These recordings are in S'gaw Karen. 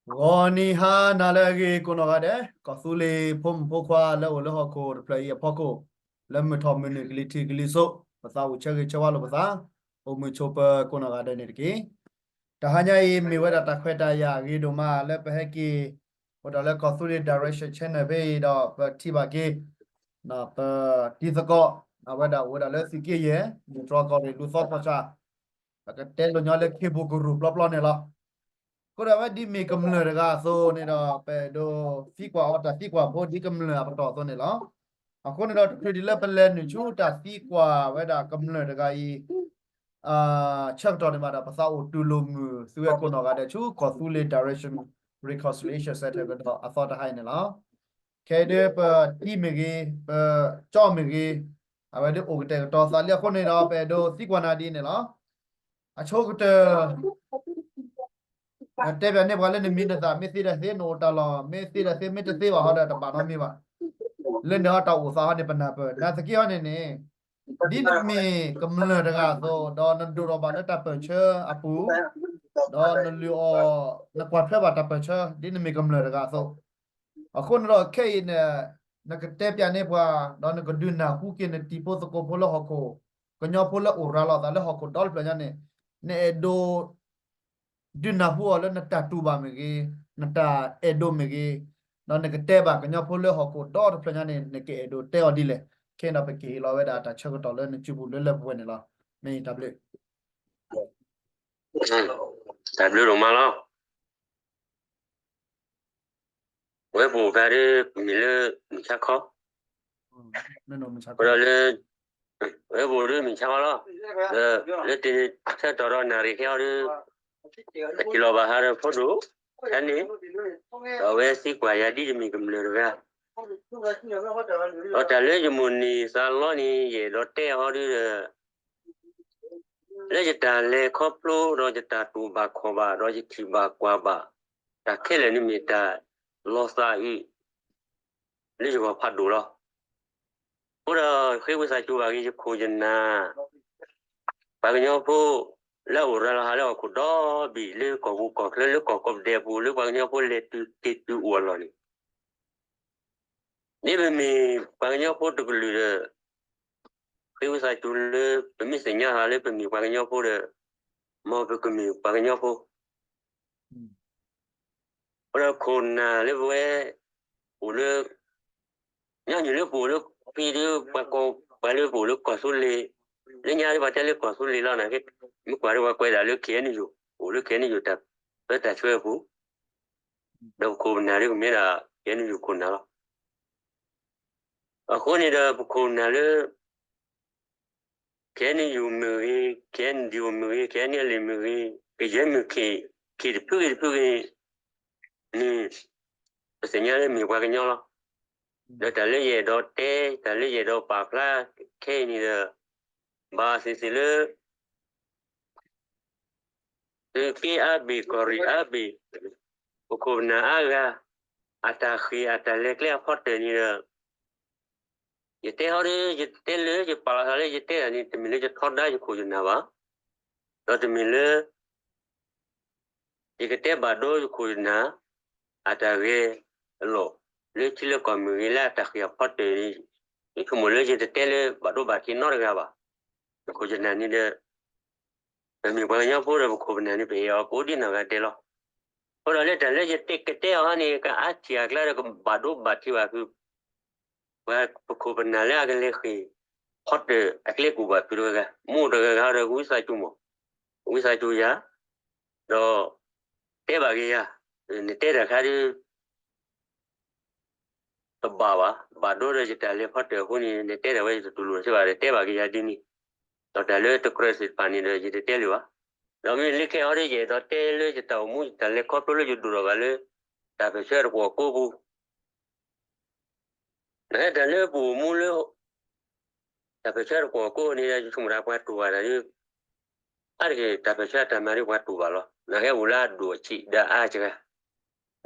ဂီၤနံၤဟါနၤလၢအဂ့ၤကိးနီၢ်ဂၤဒဲး, ကီၢ်သူလ့ၤဖိမုၣ်ဖိခွါလၢအိၣ်လၢဟီၣ်ခိၣ်တဖျၢၣ်အံၤအဖီခိၣ်, လၢမုၢ်ထီၣ်မုၢ်နုာ်ကလံၤထံးကလံၤစိး, ပသးအိၣ်ဆၢဂ့ၤဆၢဝါလိာ်ပသး, အိၣ်မုာ်ဆိးပၢၤကိးနီၢ်ဂၤဒဲးန့ၣ်တက့ၢ်. တဟါညါအံၤ မ့ၢ်ဝဲဒၣ်တၢ်ခွဲးတၢ်ယာ်အဂ့ၤဒိၣ်မးလၢပဟဲက့ၤ အိၣ်ဒီးလၢကီၢ်သူလ့ၤ Direction Channel ဖဲအံၤဒီး ပထံၣ်ဘၣ်က့ၤ ပတံၤသကိး အဝဲဒၣ်အိၣ်ဝဲဒၣ်လၢသုးက့ယဲၢ် မုၢ်တြီၢ်ကီၢ်ရ့ၣ် လူၤသီကီၢ်ဆၣ်, ပကတဲလိာ်ညီလၢခ့ပူၤကရူၢ်ပျီပျီန့ၣ်လီၤ. အဃိဒီးဝဲဒ်မ့ၢ်ကမျၢၢ်တဂၤအသိးန့ၣ်ဒီး ပအဲၣ်ဒိးသံကွၢ်အီၤတၢ်သံကွၢ်ဖိဒ်ကမျၢၢ်အပတီၢ်အသိးန့ၣ်လီၤ. အဃိန့ၣ်ဒီး တချုးဒံးလၢပလဲၤနုာ်ဆူတၢ်သံကွၢ်ဝဲဒၣ်ကမျၢၢ်တဂၤအံၤ ဆၢကတီၢ်န့ၣ်ဘၣ်ဒီး ပသးအိၣ်တူၢ်လိာ်မုာ်သုဝဲကိးနီၢ်ဂၤဒဲးဆူ ကီၢ်သူလ့ၤ Direction Reconciliation Center ကဒီးအသီတဟါအံၤန့ၣ်လီၤ. ခဲအံၤဒ်ပတံၤမ့ၢ်ဂ့ၤ, ပကၠီမ့ၢ်ဂ့ၤ, အဝဲဒ်အိၣ်ကတဲာ်ကတီၤသးလံအဃိန့ၣ်ဒီး ပအဲၣ်ဒိးသံကွၢ်နၤဒ်န့ၣ်လီၤ. အဆိကတၢၢ် တဲပၠးန့ၢ်ပှၤလၢနမံၤနသၣ် မ့ၢ်သ့ဒီးသ့ နအိၣ်တၢ်လီၢ် မ့ၢ်သ့ဒီးသ့ မ့ၢ်တသ့ဘၣ်ဟီဒီး တဘၣ်နီတမံၤဘၣ်. လၢန့ၣ်ဟီတၢ်အိၣ်သးဟီန့ၣ် ပနၢ်ပၢၢ် နသက့ဟီန့ၣ်န့ၣ် ဒ်နမ့ၢ်ကမျၢၢ်တဂၤအသိး ဒီးနဒိၣ်ထီၣ်ဘၣ်လၢတၢ်ပၢၢ်ဆၢအပူၤ, ဒီးနလုၢ်အီၣ် နကွၢ်ထွဲဘၣ်တၢ်ပၢၢ်ဆၢ ဒ်နမ့ၢ်ကမျၢၢ်တဂၤအသိး, အဃိန့ၣ်ဒီးခဲအံၤန့ၣ် နကတဲပၠးန့ၢ်ပှၤ ဒီးနကဒုးနၢ်ဟူက့ၤနတံၤဖိသကိးဖိလၢဟီၣ်ခိၣ်, ကညီဖိလၢအိၣ်ရၤလီၤသးလၢဟီၣ်ခိၣ်ဒီတဖျၢၣ်ညါန့ၣ် နအဲၣ်ဒိး ဒုးနၢ်ဟူအီၤလၢနတၢ်တူၢ်ဘၣ်မ့ၢ်ဂ့ၤ, နတၢ်အဲၣ်ဒိးမ့ၢ်ဂ့ၤ, ဒီးနကတဲဘၣ်ကညီဖိလၢဟီၣ်ခိၣ်ဒီတဖျၢၣ်ညါန့ၣ် နကအဲၣ်ဒိးတဲအီၤဒ်လဲၣ်. ခဲအံၤဒီးပက့ၤဟ့ၣ်လီၤဝဲဒၣ်တၢ်ဆၢကတီၢ်လၢနစုပူၤလၢလၢပှဲၤပှဲၤန့ၣ်လီၤ. မ့ၢ်တၢ်ဘျုး တၢ်ဘျုးဒိၣ်မးလီၤ. ဝဲပအိၣ်ခါဒီး မံၤလၢမုၢ်ဆါခီ, ဒီးလၢ ဝဲပအိၣ်ဒီးမုၢ်ဆါခီလီၤ. ဒီးလၢတဆၢတီၢ်ဒီးနၣ်ရံၣ်ခဲအံၤဒီး အထံၣ်လီၤဘၣ်ဟးဒီးဖိဒိၣ် တၢ်န့ၣ်, ဒီးအဝဲသံကွၢ်ယၤဒ်ယမ့ၢ်ကမျၢၢ်တဂၤ, ဒီးတၢ်လၢယမိၣ်န့ၢ်သးလီန့ၣ် ယအဲၣ်ဒိးတဲအီၤဒီး လၢယတၢ်လဲၤခီဖျိ ဒီးယတၢ်တူၢ်ဘၣ်ခီၣ်ဘၣ် ဒီးယထံၣ်ဘၣ်ကွၢ်ဘၣ် တၢ်ခဲလၢာ်န့ၣ်မ့ၢ်တၢ်လီၤသးအုး လၢယဂီၢ်ဖးဒိၣ်လီၤ. အဃိဒီးဃ့ဝံသးစူၤဘၣ်က့ၤယခိၣ်ယနၢ် ပှၤကညီဖိ လၢအအိၣ်ရၤလီၤဟးလၢဟီၣ်ခိၣ်ဒီဘ့ၣ် လၢကီၢ်ပူၤကီၢ်ချၢ လၢကီၢ်ကိးပဒဲပူၤ လၢပှၤကညီဖိလဲၤတုၤက့ၤတုၤအိၣ်အလီၢ်န့ၣ် ဒ်ပမ့ၢ်ပှၤကညီဖိတကလုာ်ဒီး ဃ့ဝံသးစူၤလၢ ပမ့ၢ်သ့ၣ်ညါဟးလၢပမ့ၢ်ပှၤကညီဖိဒီး မ်ပကမ့ၢ်ပှၤကညီဖိ အဃိဒီးခိၣ်နၢ်လၢပဝဲ အိၣ်လၢ ညီနုၢ်လၢပအိၣ်လၢဖဲဒီး ပှၤကိးပှၤလၢပအိၣ်လၢကီၢ်သူလ့ၤ, လၢညါဒီးပှၤတဲလၢကီၢ်သူလ့ၤလီၤန့ၣ်, မ့ၢ်ကွၢ်ဒီးပှၤကွဲးဒၣ်လၢ ခ့ၣ်အဲၣ်ယူၣ်, အိၣ်လၢ ခ့ၣ်အဲၣ်ယူၣ် တၢ်ပၢတၢ်ဆှၢအပူၤ, ဒီးပခိၣ်ပနၢ်ဒီးကမ့ၢ်ဒၣ် ခ့ၣ်အဲၣ်ယူၣ်ခိၣ်နၢ်လီၤ. အဃိန့ၣ်ဒီးပခိၣ်ပနၢ်လၢ ခ့ၣ်အဲၣ်ယူၣ်မ့ၢ်ဂ့ၤ, ခ့ၣ်အဲၣ်ယူၣ်မ့ၢ်ဂ့ၤ, ခ့ၣ်အဲၣ်ယူၣ်မ့ၢ်ဂ့ၤ, ကယဲၢ်မ့ၢ်ခ့ၣ်, ခ့ၣ်တဖုဂ့ၤတဖုဂ့ၤန့ၣ် ပသ့ၣ်ညါလၢမ့ၢ်ပှၤကညီလီၤ. ဒီးတၢ်လၢယအဲၣ်ဒိးတဲ, တၢ်လၢယအဲၣ်ဒိးပာ်ဖျါခဲအံၤန့ၣ်ဒီး ဘၣ်သ့ၣ်သ့ၣ်လၢ သုးက့အါဘ့ၣ် ကီၢ်ရ့ၣ်အါဘ့ၣ်, ပခိၣ်ပနၢ်အါဂၤ အတၢ်ဃ့ၢ်အတၢ်လဲၤကျဲအဖီတၢၢ်န့ၣ်ဒီး ယတဲဟီဒီး ယတဲလၢယပာ်လီၤသးလၢယတဲတၢ်န့ၣ် တမ့ၢ်လၢယထီဒါယခိၣ်ယနၢ်ဘၣ်, ဒီးတမ့ၢ်လၢ ယကတဲဘၣ်ဒိယခိၣ်ယနၢ် အတၢ်ဂဲၤအလီၢ် လၢထံလၢကီၢ်မ့ၢ်ဂ့ၤ လၢအတၢ်ဃ့ၢ်အဖီတၢၢ်န့ၣ် ယဆိကမိၣ်လၢယတတဲလၢဘၣ်ဒိဘၣ်ထံးနီတဂၤဘၣ်. ယခိၣ်ယနၢ်န့ၣ်ဒီး ပမ့ၢ်ပှၤကညီဖိဒီးပခိၣ်ပနၢ်န့ၣ် ပအဲၣ်အီၤကိးဒ်နီၢ်ဂၤဒဲးလီၤ. အဃိဒီးလၢတၢ်လၢယတဲကတဲအီၤဟီန့ၣ် ကအါထံၣ်အကျါဒီးကဘၣ်ဒိဘၣ်ထံးဘၣ်ဖုး ပှၤပခိၣ်ပနၢ်လၢအကလဲၤဃ့ၢ်ဖီတၢၢ်အကျဲကူၣ်ဘၣ်ဖုးတဂၤဂၤ, မိၢ်တဂၤဂၤဒီး ကဝံသးစူၤမး, ကဝံသးစူၤယၤ, ဒီးတဲဘၣ်က့ၤယၤ, နတဲတၢ်ခါဒ် တဘၣ်ဘၣ်, ဘၣ်ဒိဒီးယတၢ်လဲၤဖီတၢၢ်အဃိန့ၣ် နတဲတၢ်ဝဲယတတူၢ်လိာ်စ့ၢ်ဘၣ်ဒီး တဲဘၣ်က့ၤယၤဒ်န့ၣ်, ဒီးတၢ်လၢတကြၢးသ့ၣ်တဖၣ်န့ၣ်ဒီး ယတတဲလၢၤဘၣ်. ဒီးမ့ၢ်လၢခဲအံၤဒီး ယအဲၣ်ဒိးတဲလၢယတၢ်အိၣ်မူ ယတၢ်လဲၤခီဖျိလၢယဒိၣ်ထီၣ်ဘၣ်လၢ တၢ်ပၢၢ်ဆၢတကွီၢ်ကိးပူၤ နဟဲတၢ်လၢပအိၣ်မူလၢ တၢ်ပၢၢ်ဆၢတကွီၢ်ကိးန့ၣ်ဒီး ယဆိကမိၣ်ဒၣ်ပှၤတူၢ်ဘၣ်တၢ်ဒ် အါတက့ၢ် တၢ်ပၢၢ်ဆၢအတၢ်မၤဒ်ပှၤတူၢ်ဘၣ်လီၤ. နဟဲအိၣ်လၢအဒိၣ်အဆံးဒီးအါစှ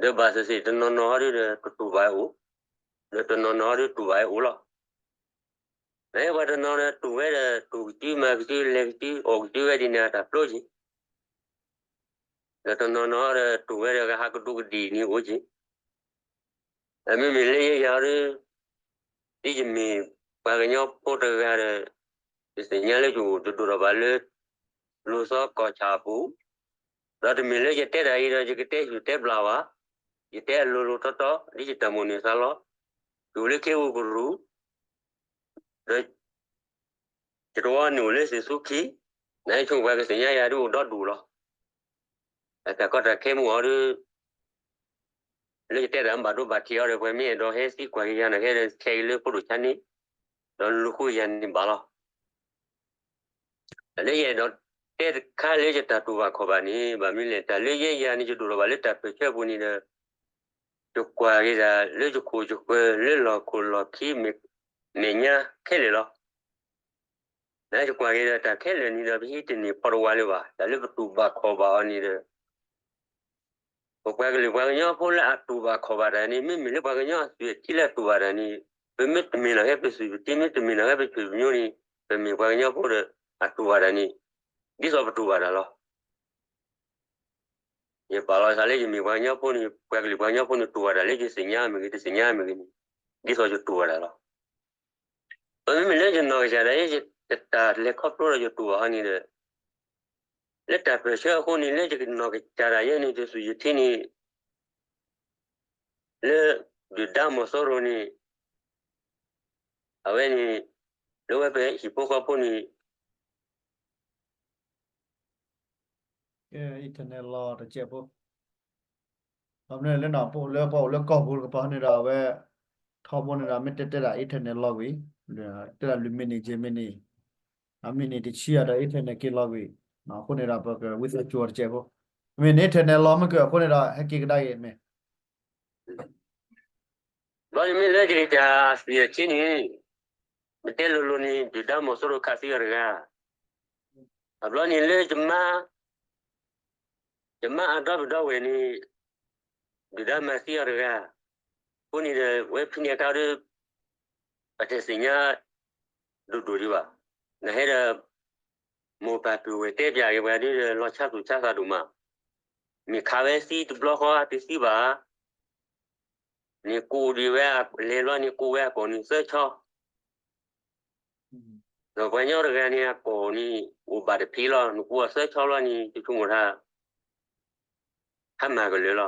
ၤ, ဒီးဘၣ်သ့ၣ်သ့ၣ်တနီၤနီၤဟီဒ်ဒီး တတူၢ်ဘၣ်အအိၣ်, ဒီးတနီၤနီၤဟီဒ်တူၢ်ဘၣ်အအိၣ်လီၤ. နဟဲပှၤတနီၤဒီးတူၢ်ဝဲဒီး တူၢ်ကစုမၤကစုလဲၤကစုအီၣ်ကစုဝဲဒ်န့ၣ် အတၢ်ဖျိက့ၤ ဒီးတနီၤနီၤဒီးတူၢ်ဝဲဒီးကဟးကဒူးကဒံးန့ၣ်အိၣ်က့ၤ, အမ့မ့ၢ်လၢယဲယၤဒီး ဒ်ယမ့ၢ်ပှၤကညီဖိတဂၤဒီး ယသ့ၣ်ညါလၢယအိၣ်တဒိၣ်ထီၣ်ဘၣ်လၢ လိၤစီကီၢ်ဆၣ်အပူၤ, ဒီးတမ့ၢ်လၢယတဲတၢ်အံၤဒီး ယကတဲဆူၣ်တဲဘျးဘၣ်, ယတဲအလိၤလိၤတီတီ ဒ်ယတၢ်မိၣ်န့ၢ်သးလီၤ, ယအိၣ်လၢခ့ဧိၤကရူၢ်, ဒီး ယတဝီန့ၣ်အိၣ်လၢသ့ၣ်သူခံ, နဆိပှၤကသ့ၣ်ညါယၤဒ်အိၣ်ဒီဒူၣ်လီၤ. အတၢ်ကီတၢ်ခဲမုၢ်အီၤဒီး လၢယတဲတၢ်မ့ၢ်ဘၣ်ဒိဘၣ်ထံးအီၤဒီး ပှၤမ့ၢ်အဲၣ်ဒိးဟဲသံကွၢ်က့ၤယၤန့ၣ် ဟဲဒီးဆဲးက့ၤလၢဖိဒိၣ်ဆါန့ၣ်, ဒီးလူၤဃုယၤန့ၣ်ဘၣ်လီၤ. တၢ်လၢယအဲၣ်ဒိးတဲတခါလၢယတၢ်တူၢ်ဘၣ်ခီၣ်ဘၣ်န့ၣ် ဘၣ်မနုၤလဲၣ်, တၢ်လၢယဲယၤန့ၣ် ယဒိၣ်ထီၣ်ဘၣ်လၢတၢ်ပၢၢ်ဆၢအပူၤန့ၣ်ဒီး ယကွၢ်က့ၤတၢ်လၢယခိၣ်ယဃၢၤလၢလီၢ်ခိၣ်လီၢ်ခံ မဲာ်ညါခဲလၢာ်လီၤ. နယကွၢ်က့ၤဒီးတၢ်ခဲလၢာ်န့ၣ်ဒီး ပဟံးတန့ၢ်ဖီတဝါလၢၤဘၣ်, တၢ်လၢပတူၢ်ဘၣ်ခီၣ်ဘၣ်အီၤန့ၣ်ဒီး ပပှၤကလုာ်ပှၤကညီဖိလၢအတူၢ်ဘၣ်ခီၣ်ဘၣ်တၢ်န့ၣ် မ့မ့ၢ်လၢပှၤကညီအသွံၣ်အထံလၢအတူၢ်ဘၣ်တၢ်န့ၣ် ပမ့ၢ်တမ့ၢ်လီၤဟဲပသွံၣ်ပထံ မ့ၢ်တမ့ၢ်လီၤဟဲပသွံၣ်ပညိန့ၣ် ပမ့ၢ်ပှၤကညီဖိဒီးအတူၢ်ဘၣ်တၢ်န့ၣ် ဒ်သိးပတူၢ်ဘၣ်တၢ်လီၤ. ယပာ်လီၤသးလၢယမ့ၢ်ပှၤကညီဖိန့ၣ် ပှၤကလုာ်ပှၤကညီဖိန့ၣ် တူၢ်ဘၣ်တၢ်လၢယသ့ၣ်ညါမ့ၢ်ဂ့ၤ တသ့ၣ်ညါမ့ၢ်ဂ့ၤန့ၣ် ဒ်သိးယတူၢ်ဘၣ်တၢ်လီၤ. ပမ့မ့ၢ်လၢယနီၢ်ကစၢ်ဒၣ်ယဲ ယတၢ်လဲၤခီဖျိဒီးယတူၢ်ဘၣ်အီၤန့ၣ်ဒီး လၢတၢ်ပၢၢ်ဆၢအဃိန့ၣ် လၢယနီၢ်ကစၢ်ဒၣ်ယဲန့ၣ် ယသွံၣ်ယထံန့ၣ် လၢဒုၣ်ဒါမီၤစိရိၤန့ၣ် အဝဲန့ၣ် လၢဝဲပဟံၣ်ဖိဃီဖိန့ၣ် internet လီၤတစဲးဖိ ဘၣ်မနုၤလၢနီၢ်ပအိၣ်လၢပှၤအိၣ်လၢကီၢ်ပူၤတကပၤန့ၣ်ဒီး အဝဲ ထီဘိန့ၣ်ဒီး မ့ၢ်တဲတဲဒၣ် internet လီၤကွံာ်, တဲဒၣ်လွံၢ်မံးနံး ယဲၢ်မံးနံး, မံးနံးတဆံဒီး internet က့ၤလီၤကွံာ်, အဃိန့ၣ်ဒီး ပကဝံသးစူၤအီၤတစဲးဖိ, မ့ၢ်န့ၣ် internet လီၤမ့ၢ်က့ၤအဃိန့ၣ်ဒီး ဟဲက့ၤကဒါက့ၤမ့ၢ် ဘျီန့ၣ်မ့ၢ်လၢယကစၢ်အသွံၣ်အထံန့ၣ် ပတဲလိၤလိၤန့ၣ် ဒုၣ်ဒါမီၤစိရိၤခးသံအီၤတဂၤ, အဘျီန့ၣ်လၢ ယမါအဒီပုၢ်ဒီဝဲၢ်န့ၣ် ဒုၣ်ဒါမၤသံအီၤတဂၤ, အဃိန့ၣ်ဒီး ဝဲဖဲန့ၣ်အခါဒီး ပတသ့ၣ်ညါဒိၣ်ဒိၣ်ဒံးဘၣ်, နဟဲဒီး မိၢ်ပၢ်ပုၢ်ဝဲၢ်တဲပၠးက့ၤပှၤဒ်ဒီး လီၤဆီသူၣ်ဆီသးဒိၣ်မး, မ့ၢ်ခးဝဲသံတဘျီဃီတသံဘၣ်, န့ၣ်ကိးဒံးဝဲ လဲၤဘျီန့ၣ်ကိးဝဲအကိာ်န့ၣ်သၢဆီ ဒီးပှၤကညီတဂၤန့ၣ် အကိာ်န့ၣ် အိၣ်ဘၣ်တဖံးလီၤ, နကိးအသၢဆီဘျီန့ၣ် ယဆိကမိၣ်တၢ် ဟါမၢ်ကလၢာ်လီၤ.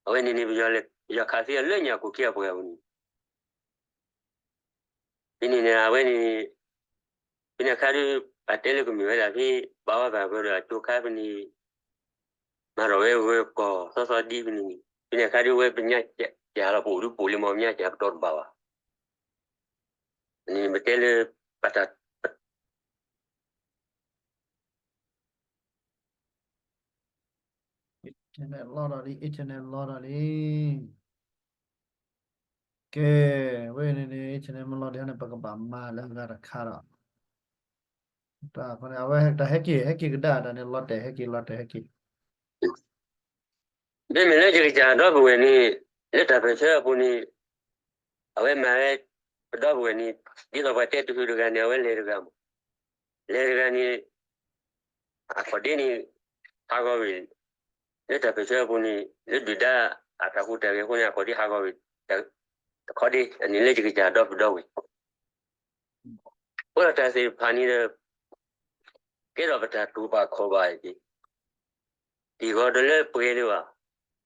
အဝဲန့ၣ်န့ၣ် ပယီၤခးသံအီၤလၢညၣ်ကိၣ်ခံအပှၤပူၤန့ၣ်, ဖဲန့ၣ်န့ၣ် အဝဲန့ၣ် ဖဲန့ၣ်အခါဒီး အတဲလၢကမ့ၢ်ဝဲဒၣ်ဖဲ ဘၣ်ဝါဘၣ်ပၢၤဒီးအကၠိခါဖဲန့ၣ် မၤထီၣ်ဝဲဂၢၤကီၢ်သီသီဒ်ဖဲန့ၣ်န့ၣ် ဖဲန့ၣ်အခါဒီး ဝဲပညါကၠးလီၤ ပအိၣ်ဒုးပိာ်လံမ့ၢ် ပညါကၠးပတီၢ်တဘၣ်ဘၣ်. န့ၣ်ပတဲလၢ ပတၢ် internet လီၤဒီးလံ internet လီၤဒီးလံ. ကဲ, ဝဲန့ၣ်န့ၣ် internet မ့ၢ်လီၤဒံးန့ၣ် ပကဘၣ်မၤလၢအဂၤတခါဒီး တၢ်အဃိန့ၣ် အဝဲတၢ်ဟဲက့ၤ ဟဲက့ၤကဒါတၢ်န့ၣ် လီၤတဲာ်ဟဲက့ၤ လီၤတဲာ်ဟဲက့ၤ. မ့မ့ၢ်လၢယကစၢ်ဒီပုၢ်ဝဲၢ်န့ၣ် လၢတၢ်ပၢၢ်ဆၢအပူၤန့ၣ် အဝဲမၤဝဲ ပဒီပုၢ်ဝဲၢ်န့ၣ် ဒ်သိးပှၤတဲတဂုၤတဂၤန့ၣ် အဝဲလဲၤတဂၤမး, လဲၤတဂၤန့ၣ် အခီၣ်ဒ့န့ၣ် ဟးဂီၤဝဲ လၢတၢ်ပၢၢ်ဆၢအပူၤန့ၣ် လၢဒုၣ်ဒါအတၢ်ဟူးတၢ်ဂဲၤအဃိန့ၣ် အခီၣ်ဒ့ဟးဂီၤဝဲ တခီဒ့ အန့ၣ်လၢယကစၢ်ဒီပုၢ်ဒီဝဲၢ် အိၣ်ဒီးတၢ်သ့ၣ်တဖၣ်န့ၣ်ဒီး ကဲထီၣ်ပတၢ်တူၢ်ဘၣ်ခီၣ်ဘၣ်အံၤ တံၢ်ဃီဒီးလၢပှဲၤဒံးဘၣ်, အ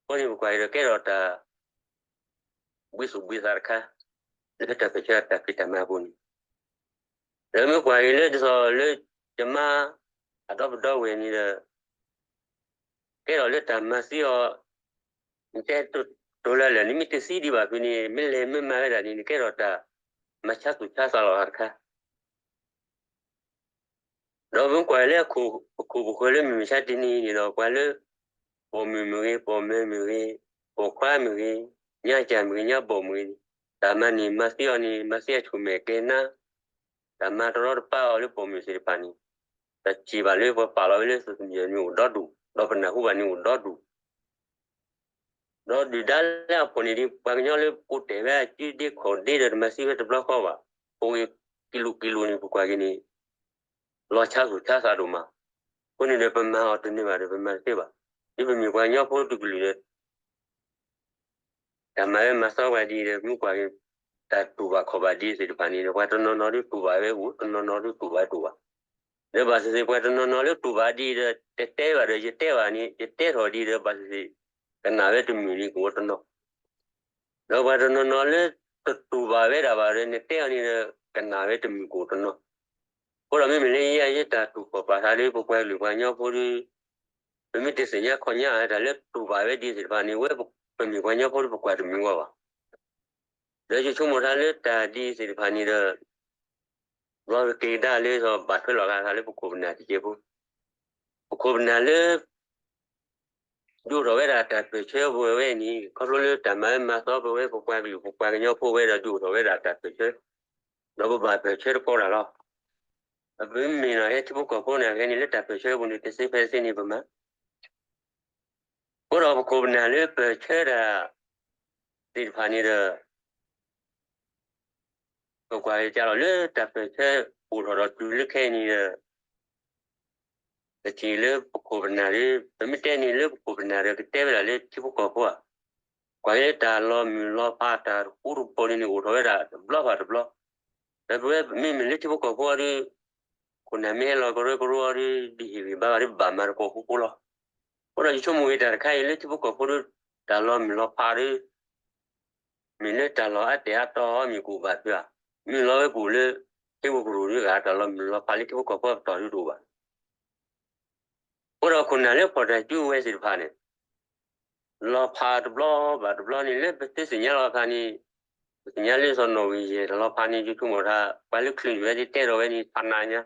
ဃိန့ၣ်ပကွၢ်အံၤဒီးကဲထီၣ်တၢ် ဘှံးသူၣ်ဘှံးသးတခါ လၢတၢ်ပၢၢ်ဆၢတၢ်ဖံးတၢ်မၤအပူၤန့ၣ်, ဒီးမ့ၢ်ကွၢ်အံၤလၢဒ်သိးလၢယမါအဒီပုၢ်ဒီဝဲၢ်န့ၣ်ဒီး ကဲထီၣ်လၢတၢ်မၤသံအီၤ နတဲတိၤလၢလၢာ်န့ၣ် မ့ၢ်တသံဒံးဘၣ်ဖဲန့ၣ် မ့ၢ်လဲၤမ့ၢ်မၤဝဲဒၣ်န့ၣ် နကဲထီၣ်တၢ်မၤဆါသူၣ်ဆါသးလီၤတခါ ဒီးမ့ၢ်ကွၢ်လၢခိၣ်ပခိၣ်ပဃၢၤလၢမုၢ်မဆါတနံၤန့ၣ်ဒီး ပှၤလၢ ပိာ်မုၣ်မ့ၢ်ဂ့ၤ, ပိာ်မၢၤမ့ၢ်ဂ့ၤ, ပိာ်ခွါမ့ၢ်ဂ့ၤ, ညါကၢ်မ့ၢ်ဂ့ၤ, ညါဘီၣ်မ့ၢ်ဂ့ၤ, တၢ်မၤန့ၣ်မၤသံအီၤန့ၣ် မၤသံအဆိၣ်မဲာ်ကဲနါ, တၢ်မၤတရီတပါအီၤလၢပိာ်မုၣ်သ့ၣ်တဖၣ်န့ၣ်, ပထံၣ်ဘၣ်လၢပှၤပာ်လီၤဝဲလၢ social media န့ၣ်အိၣ်ဒီဒူၣ်, ဒီးပနၢ်ဟူဘၣ်န့ၣ်အိၣ်ဒီဒူၣ် ဒီးဒုၣ်ဒါလၢအဖီၣ်န့ၢ်ဒံး ပှၤကညီလၢကိးတဲာ်ဝဲအစုဒ့ခီၣ်ဒ့ဒီးတမၤသံဝဲတဘျီဃီဘၣ်, ပဂ့ၤကံလိာ်ကံလိာ်န့ၣ် ပကွၢ်က့ၤန့ၣ် လီၤဆါသူၣ်ဆါသးဒိၣ်မး. အဃိန့ၣ်ဒီး ပမၤအီၤတန့ၢ်ဘၣ်ဒီး ပမၤတသ့ဘၣ်. ဒ်ပမ့ၢ်ပှၤကညီဖိတကလုာ်ဒီး တၢ်မၤဝဲမၤသီပှၤဒ်ဒီး မ့ၢ်ကွၢ်က့ၤ တၢ်တူၢ်ဘၣ်ခီၣ်ဘၣ်ဒ်သ့ၣ်တဖၣ်န့ၣ်ဒီး ပှၤတနီၤနီၤဒ်တူၢ်ဘၣ်ဝဲအိၣ်, တနီၤနီၤဒ်တူၢ်ဘၣ်တူၢ်ဘၣ်. ဒီးဘၣ်သ့ၣ်သ့ၣ် ပှၤတနီၤနီၤလၢတူၢ်ဘၣ်ဒ်ဒီး တတဲဘၣ်ဒီး ယတဲဘၣ်န့ၣ် ယတဲထီၣ်ဒ်ဒီး ဘၣ်သ့ၣ်သ့ၣ် ကနၣ်ဝဲတမုာ်န့ၣ် ကအိၣ်တနီၤ. ဒီးပှၤတနီၤနီၤလၢ တတူၢ်ဘၣ်ဝဲဒၣ်ဘၣ်ဒီး နတဲအီၤန့ၣ်ဒီး ကနၣ်ဝဲတမုာ်ကအိၣ်တနီၤ. အဃိဒီးမ့မ့ၢ်လၢယဲယဲတၢ်တူၢ်ခီၣ်ပာ်သးလၢ ပပှၤကလုာ်ပှၤကညီဖိဒီး ပမ့ၢ်တသ့ၣ်ညါခီၣ်ညါတၢ်လၢတူၢ်ဘၣ်ဝဲဒ်သ့ၣ်တဖၣ်န့ၣ် ဝဲပမ့ၢ်ပှၤကညီဖိဒီး ပကွၢ်တမုာ်အီၤဘၣ်. ဒီးယဆိကမိၣ်တၢ်လၢတၢ်ဒ်သ့ၣ်တဖၣ်န့ၣ်ဒီး ဘျီကက့ၤကဒါလၢ ဘၣ်ထွဲလီၤဂာ်သးလၢပခိၣ်ပနၢ်တက့ၢ်ဖိ, ပခိၣ်ပနၢ်လၢ ဒုးအိၣ်ထီၣ်ဝဲဒၣ်တၢ်ပၢၢ်ဆၢအပူၤဝဲအံၤန့ၣ် ခီဖျိလၢတၢ်မၤဝဲမၤသီပဝဲ ပပှၤကလုာ်ပပှၤကညီဖိဝဲဒီး ဒုးအိၣ်ထီၣ်ဝဲဒၣ်တၢ်ပၢၢ်ဆၢ, ဒီးပဘၣ်ပၢၢ်ဆၢတကီးတၢ်လီၤ. ပမ့ၢ်နီၢ်ဟဲထံဖိကီၢ်ဖိန့ၣ် အဂ့ၢ်န့ၣ် လၢတၢ်ပၢၢ်ဆၢအပူၤန့ၣ် တသ့ဖဲသ့န့ၣ်ပမၤ အဃိဒီးပခိၣ်ပနၢ်လၢပၢၢ်ဆၢတၢ်သ့ၣ်တဖၣ်န့ၣ်ဒီး ပကွၢ်က့ၤလီၤလၢတၢ်ပၢၢ်ဆၢအိၣ်ထီၣ်ဒီးတုၤလၢခဲအံၤန့ၣ်ဒီး ပထံၣ်လၢပခိၣ်ပနၢ်ဒီး ပမ့ၢ်တဲန့ၣ်လၢပခိၣ်ပနၢ်ဒီး ကတဲဝဲဒၣ်လၢထံဖိကီၢ်ဖိဧါ, ကွၢ်လၢတၢ်လီၤမုၢ်လီၤဖးတၢ်တပူၤတပူၤန့ၣ်န့ၣ် အိၣ်ထီၣ်ဝဲဒၣ်တဘျီဘၣ်တဘျီ, ဒီးပဝဲမ့မ့ၢ်လၢထံဖိကီၢ်ဖိအံၤဒီး ခိၣ်နၢ်မ့ၢ်ဟဲလီၤကရၢကရိအံၤဒီး ဒ်ဟ့ၣ်ဂံၢ်ဘါဘၣ်ဒီး ဘၣ်မၤတကိးဃူဃူလီၤ. အဃိဒီးယဆိကမိၣ်ဂ့ၤတၢ်တခါအံၤလၢထံဖိကီၢ်ဖိဒီး တၢ်လီၤမုၢ်လီၤဖးဒီး မ့ၢ်လၢတၢ်လီၢ်အါတဲာ်အါတီၤအီၤမ့ၢ်ကအိၣ်ဘၣ်ဖုးဧါ, မ့ၢ်လီၤဝဲကအိၣ်လၢ ထံဖိကရူၢ်ဒုးဂၤ တၢ်လီၤမုၢ်လီၤဖးလၢထံဖိကီၢ်ဖိအပတီၢ်ဒုးတအိၣ်ဘၣ်. အဃိဒီးခိၣ်နၢ်လၢဖီၣ်တၢ်စုကဝဲၤသ့ၣ်တဖၣ်န့ၣ် လီၤဖးတဘျီဘၣ်တဘျီန့ၣ် လၢပသ့သ့ၣ်ညါလီၤအခါန့ၣ် ပသ့ၣ်ညါလၢစီၤနီၣ်ဂံၢ်ယဲၢ်တၢ်လီၤဖးန့ၣ် ယဆိကမိၣ်တၢ် ပှၤလၢချုးန့ၢ်ဝဲသ့ၣ်တဲထီၣ်ဝဲန့ၣ် ဖးနးညါ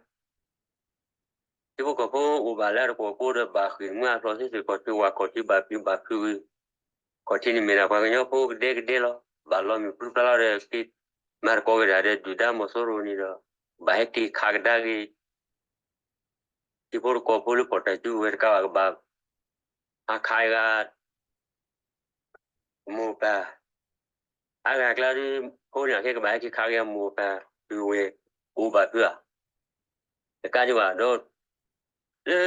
ထံဖိကီၢ်ဖိအိၣ်ဘၣ်လၢအတကွီၢ်ဖိဒီး ဘၣ်ဃ့ၢ်မှံအဖျိးသ့ၣ်သ့ၣ် ခီၣ်ထံးဝၣ် ခီၣ်ထံးဘၣ်ဖုးဘၣ်ဖုးဂ့ၤ, ခီၣ်ထံးန့ၣ်မ့ၢ်ဒၣ်ပှၤကညီဖိကဒဲကဒဲလီၤ. ဘၣ်လီၤမုၢ်ပြံပြါလီၤဒီး က့ၤမၤသကိးက့ၤတၢ်ဒီး ဒုၣ်ဒါမီၤစိရိၤန့ၣ်ဒီး ဘၣ်ဟဲက့ၤခးကဒါက့ၤ ထံဖိတကွီၢ်ဖိလၢဖီၣ်တၢ်စုကဝဲၤတကးဘၣ် ကဘၣ်ဟးခးအဂၤ မိၢ်ပၢ် အါဂၤအကျါဒီး ဖိန့ၣ်အခဲကဘၣ်ဟဲက့ၤခးက့ၤအမိၢ်အပၢ် ဒုးဝဲၢ် ကအိၣ်ဘၣ်ဖုးဧါ. တကးဒံးဘၣ်ဒီး လၢ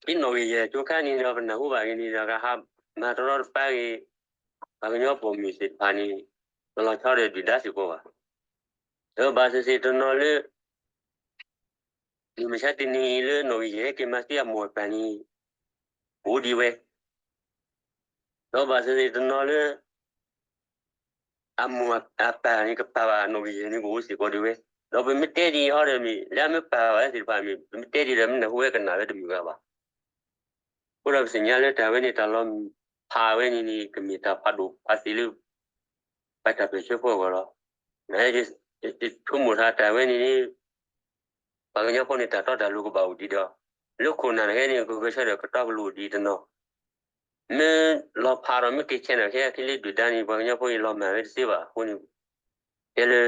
ဒ်နီၣ်ဂံၢ်ယဲၢ်ကၠိခါန့ၣ်ဒီး ပနၢ်ဟူဘၣ်ဂ့ၤန့ၣ်ဒီး ကဟးမၤတရီတပါက့ၤ ပှၤကညီပိာ်မုၣ်သ့ၣ်တဖၣ်န့ၣ် တလီၤဆီဒီးဒုၣ်ဒါစ့ၢ်ကီးဘၣ်. ဒီးဘၣ်သ့ၣ်သ့ၣ်တနီၤလၢ မုၢ်မဆါတနံၤအံၤလၢနီၣ်ဂံၢ်ယဲၢ်ဟဲက့ၤမၤသံအမိၢ်အပၢ်န့ၣ် အိၣ်ဒံးဝဲ, ဒီးဘၣ်သ့ၣ်သ့ၣ်တနီၤလၢ အမိၢ်အပၢ်န့ၣ် ကပာ်ဘၣ်နီၣ်ဂံၢ်ယဲၢ်န့ၣ် ကအိၣ်စ့ၢ်ကီးဒံးဝဲ, ဒီးပမ့ၢ်တဲဒ်အံၤဟီဒီးမ့ၢ် လၢအမ့ၢ်ပာ်ဘၣ်ဝဲသ့ၣ်တဖၣ်မ့ၢ် ပမ့ၢ်တဲဒ်ဒီး မ့ၢ်နၢ်ဟူဝဲကနၣ်ဝဲတမုာ်ဘၣ်ဘၣ်. အဃိဒီးပသ့ၣ်ညါလၢတၢ်ဝဲန့ၣ် တၢ်လီၤဖးဝဲန့ၣ်န့ၣ် ကမ့ၢ်တၢ်ဖးဒိၣ်ဖးသ့လၢ ပှၤတၢ်ပၢၢ်ဆၢဖိအဂီၢ်လီၤ. ယဆိကမိၣ်တၢ်တၢ်ဝဲန့ၣ်န့ၣ် ပှၤကညီဖိန့ၣ် တၢ်တီတၢ်လိၤကဘၣ်အိၣ်ဒံးဒီး လၢခိၣ်နၢ်တဂၤန့ၣ် ကဂဲၤဆၢထၢၣ်ကတီကလိၤအိၣ်ဒံးတနီၤ, မ့ၢ်လီၤဖးဒီးမ့ၢ်က့ၤဆဲးနၤခဲအံၤလၢဒုၣ်ဒါန့ၣ် ပှၤကညီဖိအံၤလီၤမၢ်ဝဲတသ့ဘၣ်အဃိန့ၣ်, တဲလၢ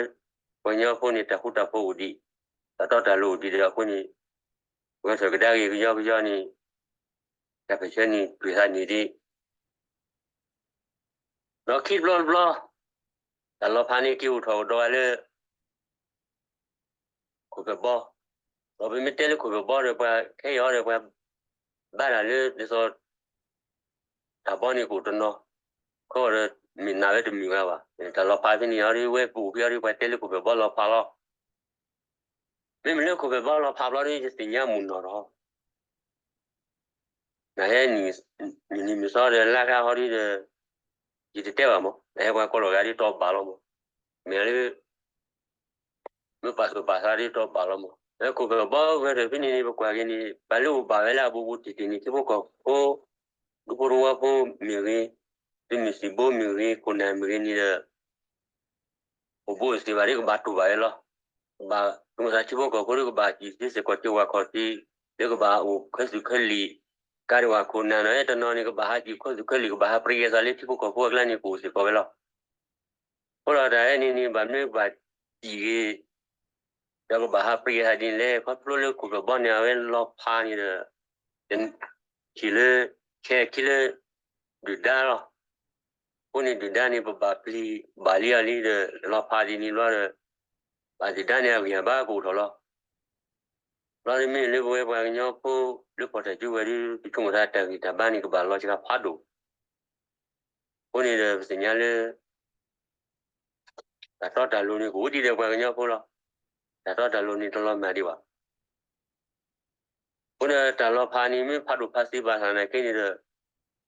ပှၤကညီဖိန့ၣ် တၢ်ဃူတၢ်ဖိးအိၣ်ဒံး, တၢ်တီတၢ်လိၤအိၣ်ဒံးဒီးအဃိန့ၣ်, ဂဲၤထီၣ်ကဒါက့ၤကယီကယီန့ၣ်, တၢ်ပၢၢ်ဆၢန့ၣ် တွံၢ်သးန့ၣ်ဒံး ဒီးခံတဘျီတဘျီ, တၢ်လီၤဖးန့ၣ်က့ၤအိၣ်ထီၣ်အိၣ်ဒီးဝဲလၢ ခိၣ်ဖၢၣ်ဘီ, ဒီးပမ့ၢ်တဲလၢခိၣ်ဖၢၣ်ဘီဒီးပှၤခဲအံၤအီၤဒီးပှၤ ဘါတၢ်လၢဒ်သိး တၢ်ဘီန့ၣ်ကအိၣ်တနီၤ, ခီဒီးမ့ၢ်နာ်ဝဲတမုာ်ဂၤဘၣ်, တၢ်လီၤဖးဖဲန့ၣ်အီၤဒီးဝဲပအိၣ်ဖဲအီၤဒီးပှၤတဲလၢခိၣ်ဖၢၣ်ဘီလီၤဖးလီၤ. မ့မ့ၢ်လၢခိၣ်ဖၢၣ်ဘီလီၤဖးဘျီဒီး ယသ့ၣ်ညါမုၢ်နီၢ်ဒီး နဟဲ နံၤနံၤမုၢ်သီဒီးလါခါဟီဒ်ဒီး ယတတဲဘၣ်မး, နဟဲပှၤကိးလီၤဂာ်ဒ်တီဘၣ်လီၤမး, မ့ၢ်လၢ မ့ၢ်ပာ်သူၣ်ပာ်သးဒ်တီဘၣ်လီၤမး, လၢခိၣ်ဖၢၣ်ဘီဝဲဒီးဖဲန့ၣ်န့ၣ် ပကွၢ်က့ၤန့ၣ် ပှၤလၢအိၣ်ဘၣ်ဝဲလၢအဘူးဘူးတံၢ်တံၢ်န့ၣ် ထံဖိကီၢ်ဖိ ဒူဖိသဝီဖိမ့ၢ်ဂ့ၤ, သုးမုၢ်သံၣ်ဘိမ့ၢ်ဂ့ၤ ခိၣ်နၢ်မ့ၢ်ဂ့ၤန့ၣ်ဒီး အိၣ်ဘူးအိၣ်သ့ဘၣ်ဒီးကဘၣ်တူၢ်ဘၣ်ဝဲလီၤ. ကဘၣ် မ့ၢ်သးထံဖိကီၢ်ဖိဒီးကဘၣ်စံၣ်သ့စ့ၢ်ကီးထံဝၣ်ခီၣ်ထံး, ဒီးကဘၣ်အိၣ်ခဲသုးခဲလံာ်, ကးဒံးဝဲခိၣ်နၢ်နီၤ တနီၤန့ၣ် ကဘၣ်ဟးစံၣ်ခဲသုးခဲလံာ် ကဘၣ်ဟးပြံက့ၤသးလၢထံဖိကီၢ်ဖိအကျါန့ၣ် ကအိၣ်စ့ၢ်ကီးဝဲလီၤ. အဃိဒီးတၢ်ဝဲန့ၣ်န့ၣ် ဘၣ်မနုၤကဘၣ်စံၣ်ဂ့ၤ ဒီးကဘၣ်ဟးပြံက့ၤသးဒ်န့ၣ်လဲၣ်, ခီဖျိလၢခိၣ်ဖၢၣ်ဘီန့ၣ် အဝဲလီၤဖးန့ၣ်ဒီး ထံၣ်လၢ ခဲခံလၢ ဒုၣ်ဒါလီၤ. အဃိန့ၣ်ဒုၣ်ဒါန့ၣ် ပဘၣ်ပျံၤဘၣ်လံအီၤလံဒီး လီၤဖးဒ်န့ၣ်ဘျီဒီး ဘၣ်ဒုၣ်ဒါန့ၣ် အဂံၢ်အဘါကအိၣ်ထီၣ်လီၤ. ဘျီဒ်မ့ၢ်လၢပဝဲပှၤကညီဖိလၢဖီၣ်တၢ်စုဝဲၤဒုး ပဆိကမိၣ်သးတၢ်ဂံၢ်တၢ်ဘါန့ၣ် ကဘၣ်လီၤစှၤဖးဒိၣ်. အဃိန့ၣ်ဒီးပသ့ၣ်ညါလၢ တၢ်တီတၢ်လိၤန့ၣ် ကအိၣ်ဒံးဒီးပှၤကညီဖိလီၤ. တၢ်တီတၢ်လိၤန့ၣ် တလီၤမၢ်ဒံးဘၣ်. အဃိဒီးတၢ်လီၤဖးန့ၣ် မ့ၢ်ဖးဒိၣ်ဖးသ့ဘၣ်ဆၣ်သနာ်က့န့ၣ်ဒီး လီၢ်ပ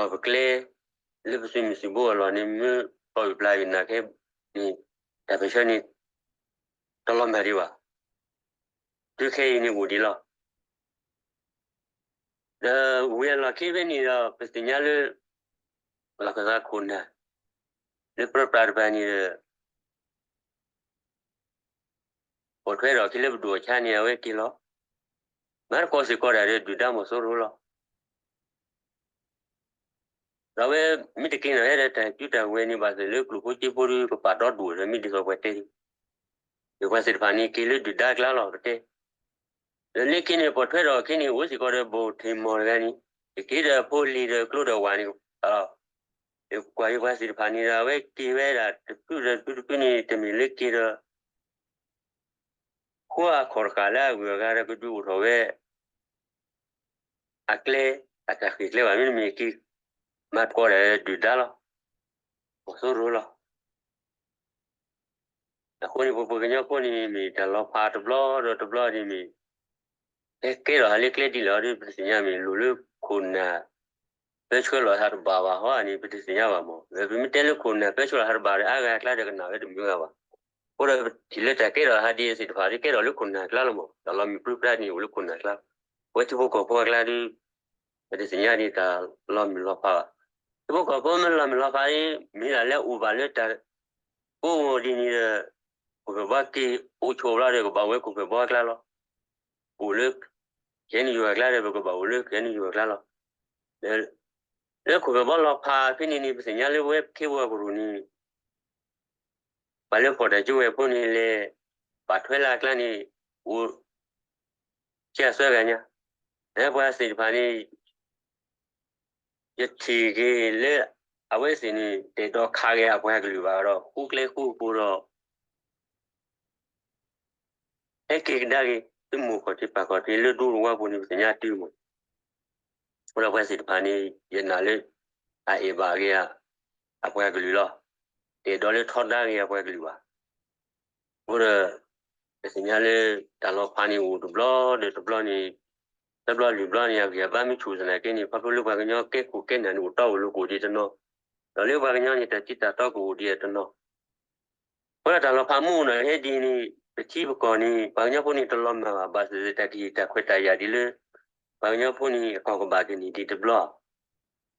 ကျဲ လၢပသုးမုၢ်သံၣ်ဘိအလီၢ်န့ၣ် မ့ၢ်တီၢ်အုၣ်ပျၢ်အုၣ်နၤခဲန့ၣ် တၢ်ပၢၢ်ဆၢန့ၣ် တလီၤမၢ်ဒံးဘၣ်. တုၤခဲအံၤန့ၣ်အိၣ်ဒံးလီၤ. ဒီးဝံၤအလီၢ်ခံဖဲန့ၣ်ဒီး ပသ့ၣ်ညါလၢ လီၢ်ခၢၣ်သးခိၣ်နၢ် လၢပြၢပြးတဖၣ်န့ၣ်ဒီး ပိာ်ထွဲထီၣ်အခံလၢပဒိၣ်အဆါန့ၣ် အဝဲက့ၤလီၤ. မၤသကိးစ့ၢ်ကီးဒၣ်ဒီးဒုၣ်ဒါမီၤစိရိၤလီၤ. ဒီးအဝဲမ့ၢ်တက့ၤနီၣ်ဟဲဒီးတၢ်စုတၢ်ဝဲၤန့ၣ် ဘၣ်သ့ၣ်လၢကျိၣ်ဖိစ့ဖိဒီး ကပာ်ဒီဒူၣ်ဒီး မ့ၢ်ဒ်သိးပှၤတဲဒ် ဒီးပှၤသ့ၣ်တဖၣ်န့ၣ် က့ၤလၢဒုၣ်ဒါကျါလီၤ ပတဲ. ဒီးလၢခံန့ၣ် ပိာ်ထွဲထီၣ်အခံန့ၣ် အိၣ်စ့ၢ်ကီးဒီးဘိၣ်ထံးမီၢ်တဂၤန့ၣ် ကက့ၤဒီးအဖိလံၤဒီးကျိဒီးဝၤန့ၣ် ဒီးကွၢ်ယပှၤသ့ၣ်တဖၣ်န့ၣ်ဒီး အဝဲက့ၤဝဲဒၣ်တဖုဒီးတဖုတဖုန့ၣ် တမ့ၢ်လၢက့ၤဒီး ဃိအခီၣ်တဃာ်လၢအဂုၤအဂၤဒီးကဒုးအိၣ်ထီၣ်ဝဲ အကျဲ အတၢ်ဃ့ၢ်ကျဲဘၣ် မ့တမ့ၢ်က့ၤ မၤသကိးဒီးဒုၣ်ဒါလီၤ. မီၤစိရိၤလီၤ. အဃိန့ၣ် ပပှၤကညီဖိန့ၣ်မ့ၢ်တၢ်လီၤဖးတဘျီဒီးတဘျီန့ၣ်မ့ၢ် ဟဲကဲထီၣ်ဟးလၢကျဲဒ်လဲၣ်အီၤဒီး ပတသ့ၣ်ညါ မ့ၢ်လိၣ်လၢခိၣ်နၢ် ပၢဆှၢလီၤဟးတဘၣ်ဘၣ်ဟီဧါန့ၣ် ပတသ့ၣ်ညါဘၣ်မး. ပမ့ၢ်တဲလၢခိၣ်နၢ်ပၢဆှၢလီၤဟးတဘၣ်ဒီး အါဂၤအကျါဒီးကနၣ်ဝဲတမုာ်ဂၤဘၣ်. အဃိဒီးပထံၣ်လၢတၢ်ကဲထီၣ်ဟးဒ်အံၤသ့ၣ်တဖၣ် ကဲထီၣ်လၢခိၣ်နၢ်အကျါလီၤမး. တၢ်လီၤမုၢ်ပြံပြါန့ၣ်အိၣ်လၢခိၣ်နၢ်အကျါ. ပဝဲထံဖိကီၢ်ဖိအကျါဒီး ပတသ့ၣ်ညါဒ်တၢ်လီၤမုၢ်လီၤဖးဘၣ်. ထံဖိကီၢ်ဖိမ့ၢ်လီၤမုၢ်လီၤဖးဒ် မ့ၢ်ဒၣ်လၢအအိၣ်ဘၣ်လၢတၢ်ကိးဂီၤဒ်န့ၣ်ဒီး ခိၣ်ဖၢၣ်ဘီက့ၤအိၣ်ဆိးဘျီဒီး ကဘၣ်အိၣ်ဝဲခိၣ်ဖၢၣ်ဘီအကျါလီၤ. အိၣ်လၢ ခဲအံၤနယူၤအကျါဒီး ပကဘၣ်အိၣ်လၢခဲအံၤနယူၤအကျါလီၤ. လၢခိၣ်ဖၢၣ်ဘီလီၤဖးဖဲန့ၣ်န့ၣ် ပသ့ၣ်ညါလၢပဝဲခ့ဝဲကရူၢ်န့ၣ် ပှၤလၢဖီၣ်တၢ်စုဝဲၤဖိန့ၣ်လဲၣ် ဘၣ်ထွဲလၢအကျါန့ၣ် အိၣ် ဆံသၢဂၤညါ, လၢပှၤသ့ၣ်တဖၣ်န့ၣ် ယထံၣ်က့ၤလၢ အဝဲသ့ၣ်န့ၣ် တအဲၣ်ဒိးခးက့ၤအပှၤကလုာ်ဘၣ်ဒီး ဃူကျဲဃူကပူၤဒီး ဟဲက့ၤကဒါက့ၤ သုမိၢ်ခီၣ်ထံးပၢ်ခီၣ်ထံးလၢဒူသဝီပူၤန့ၣ် ပသ့ၣ်ညါတုၤမး. အဃိဒီးပှၤသ့ၣ်တဖၣ်န့ၣ် ယနာ်လၢ အအဲၣ်ဘၣ်က့ၤ အပှၤကလုာ်လီၤ. တအဲၣ်ဒိးလၢထီဒါက့ၤအပှၤကလုာ်ဘၣ်. အဃိဒီး ပသ့ၣ်ညါလၢ တၢ်လီၤဖးန့ၣ်အိၣ်တဘျီဒီးတဘျီန့ၣ် တဘျီလွံၢ်ဘျီန့ၣ် အဂံၢ်အဘါမ့ၢ်ဆူၣ်သနာ်က့န့ၣ် ခီဖျိလၢပှၤကညီကဲခိၣ်ကဲနၢ်န့ၣ် အိၣ်တီအိၣ်လိၤကအိၣ်ဒံးတနီၤ, ဒီးလၢပှၤကညီန့ၣ် တၢ်တံၤတၢ်တီကအိၣ်ဒံးတနီၤ. အဃိဒီးတၢ်လီၤဖးမ့ၢ်အိၣ်နီၣ်ဟဲဒ်န့ၣ် ပထံပကီၢ်န့ၣ် ပှၤကညီဖိန့ၣ်တလီၤမၢ်ဘၣ် ဘၣ်သ့ၣ်သ့ၣ်တၢ်ကဟ့ၣ်တၢ်ခွဲးတၢ်ယာ်ဒ်လၢ ပှၤကညီဖိန့ၣ် အကီၢ်ကဘၣ်ကန့ၢ်ဒံးတဘျီ. အဃိဒီးပဃ့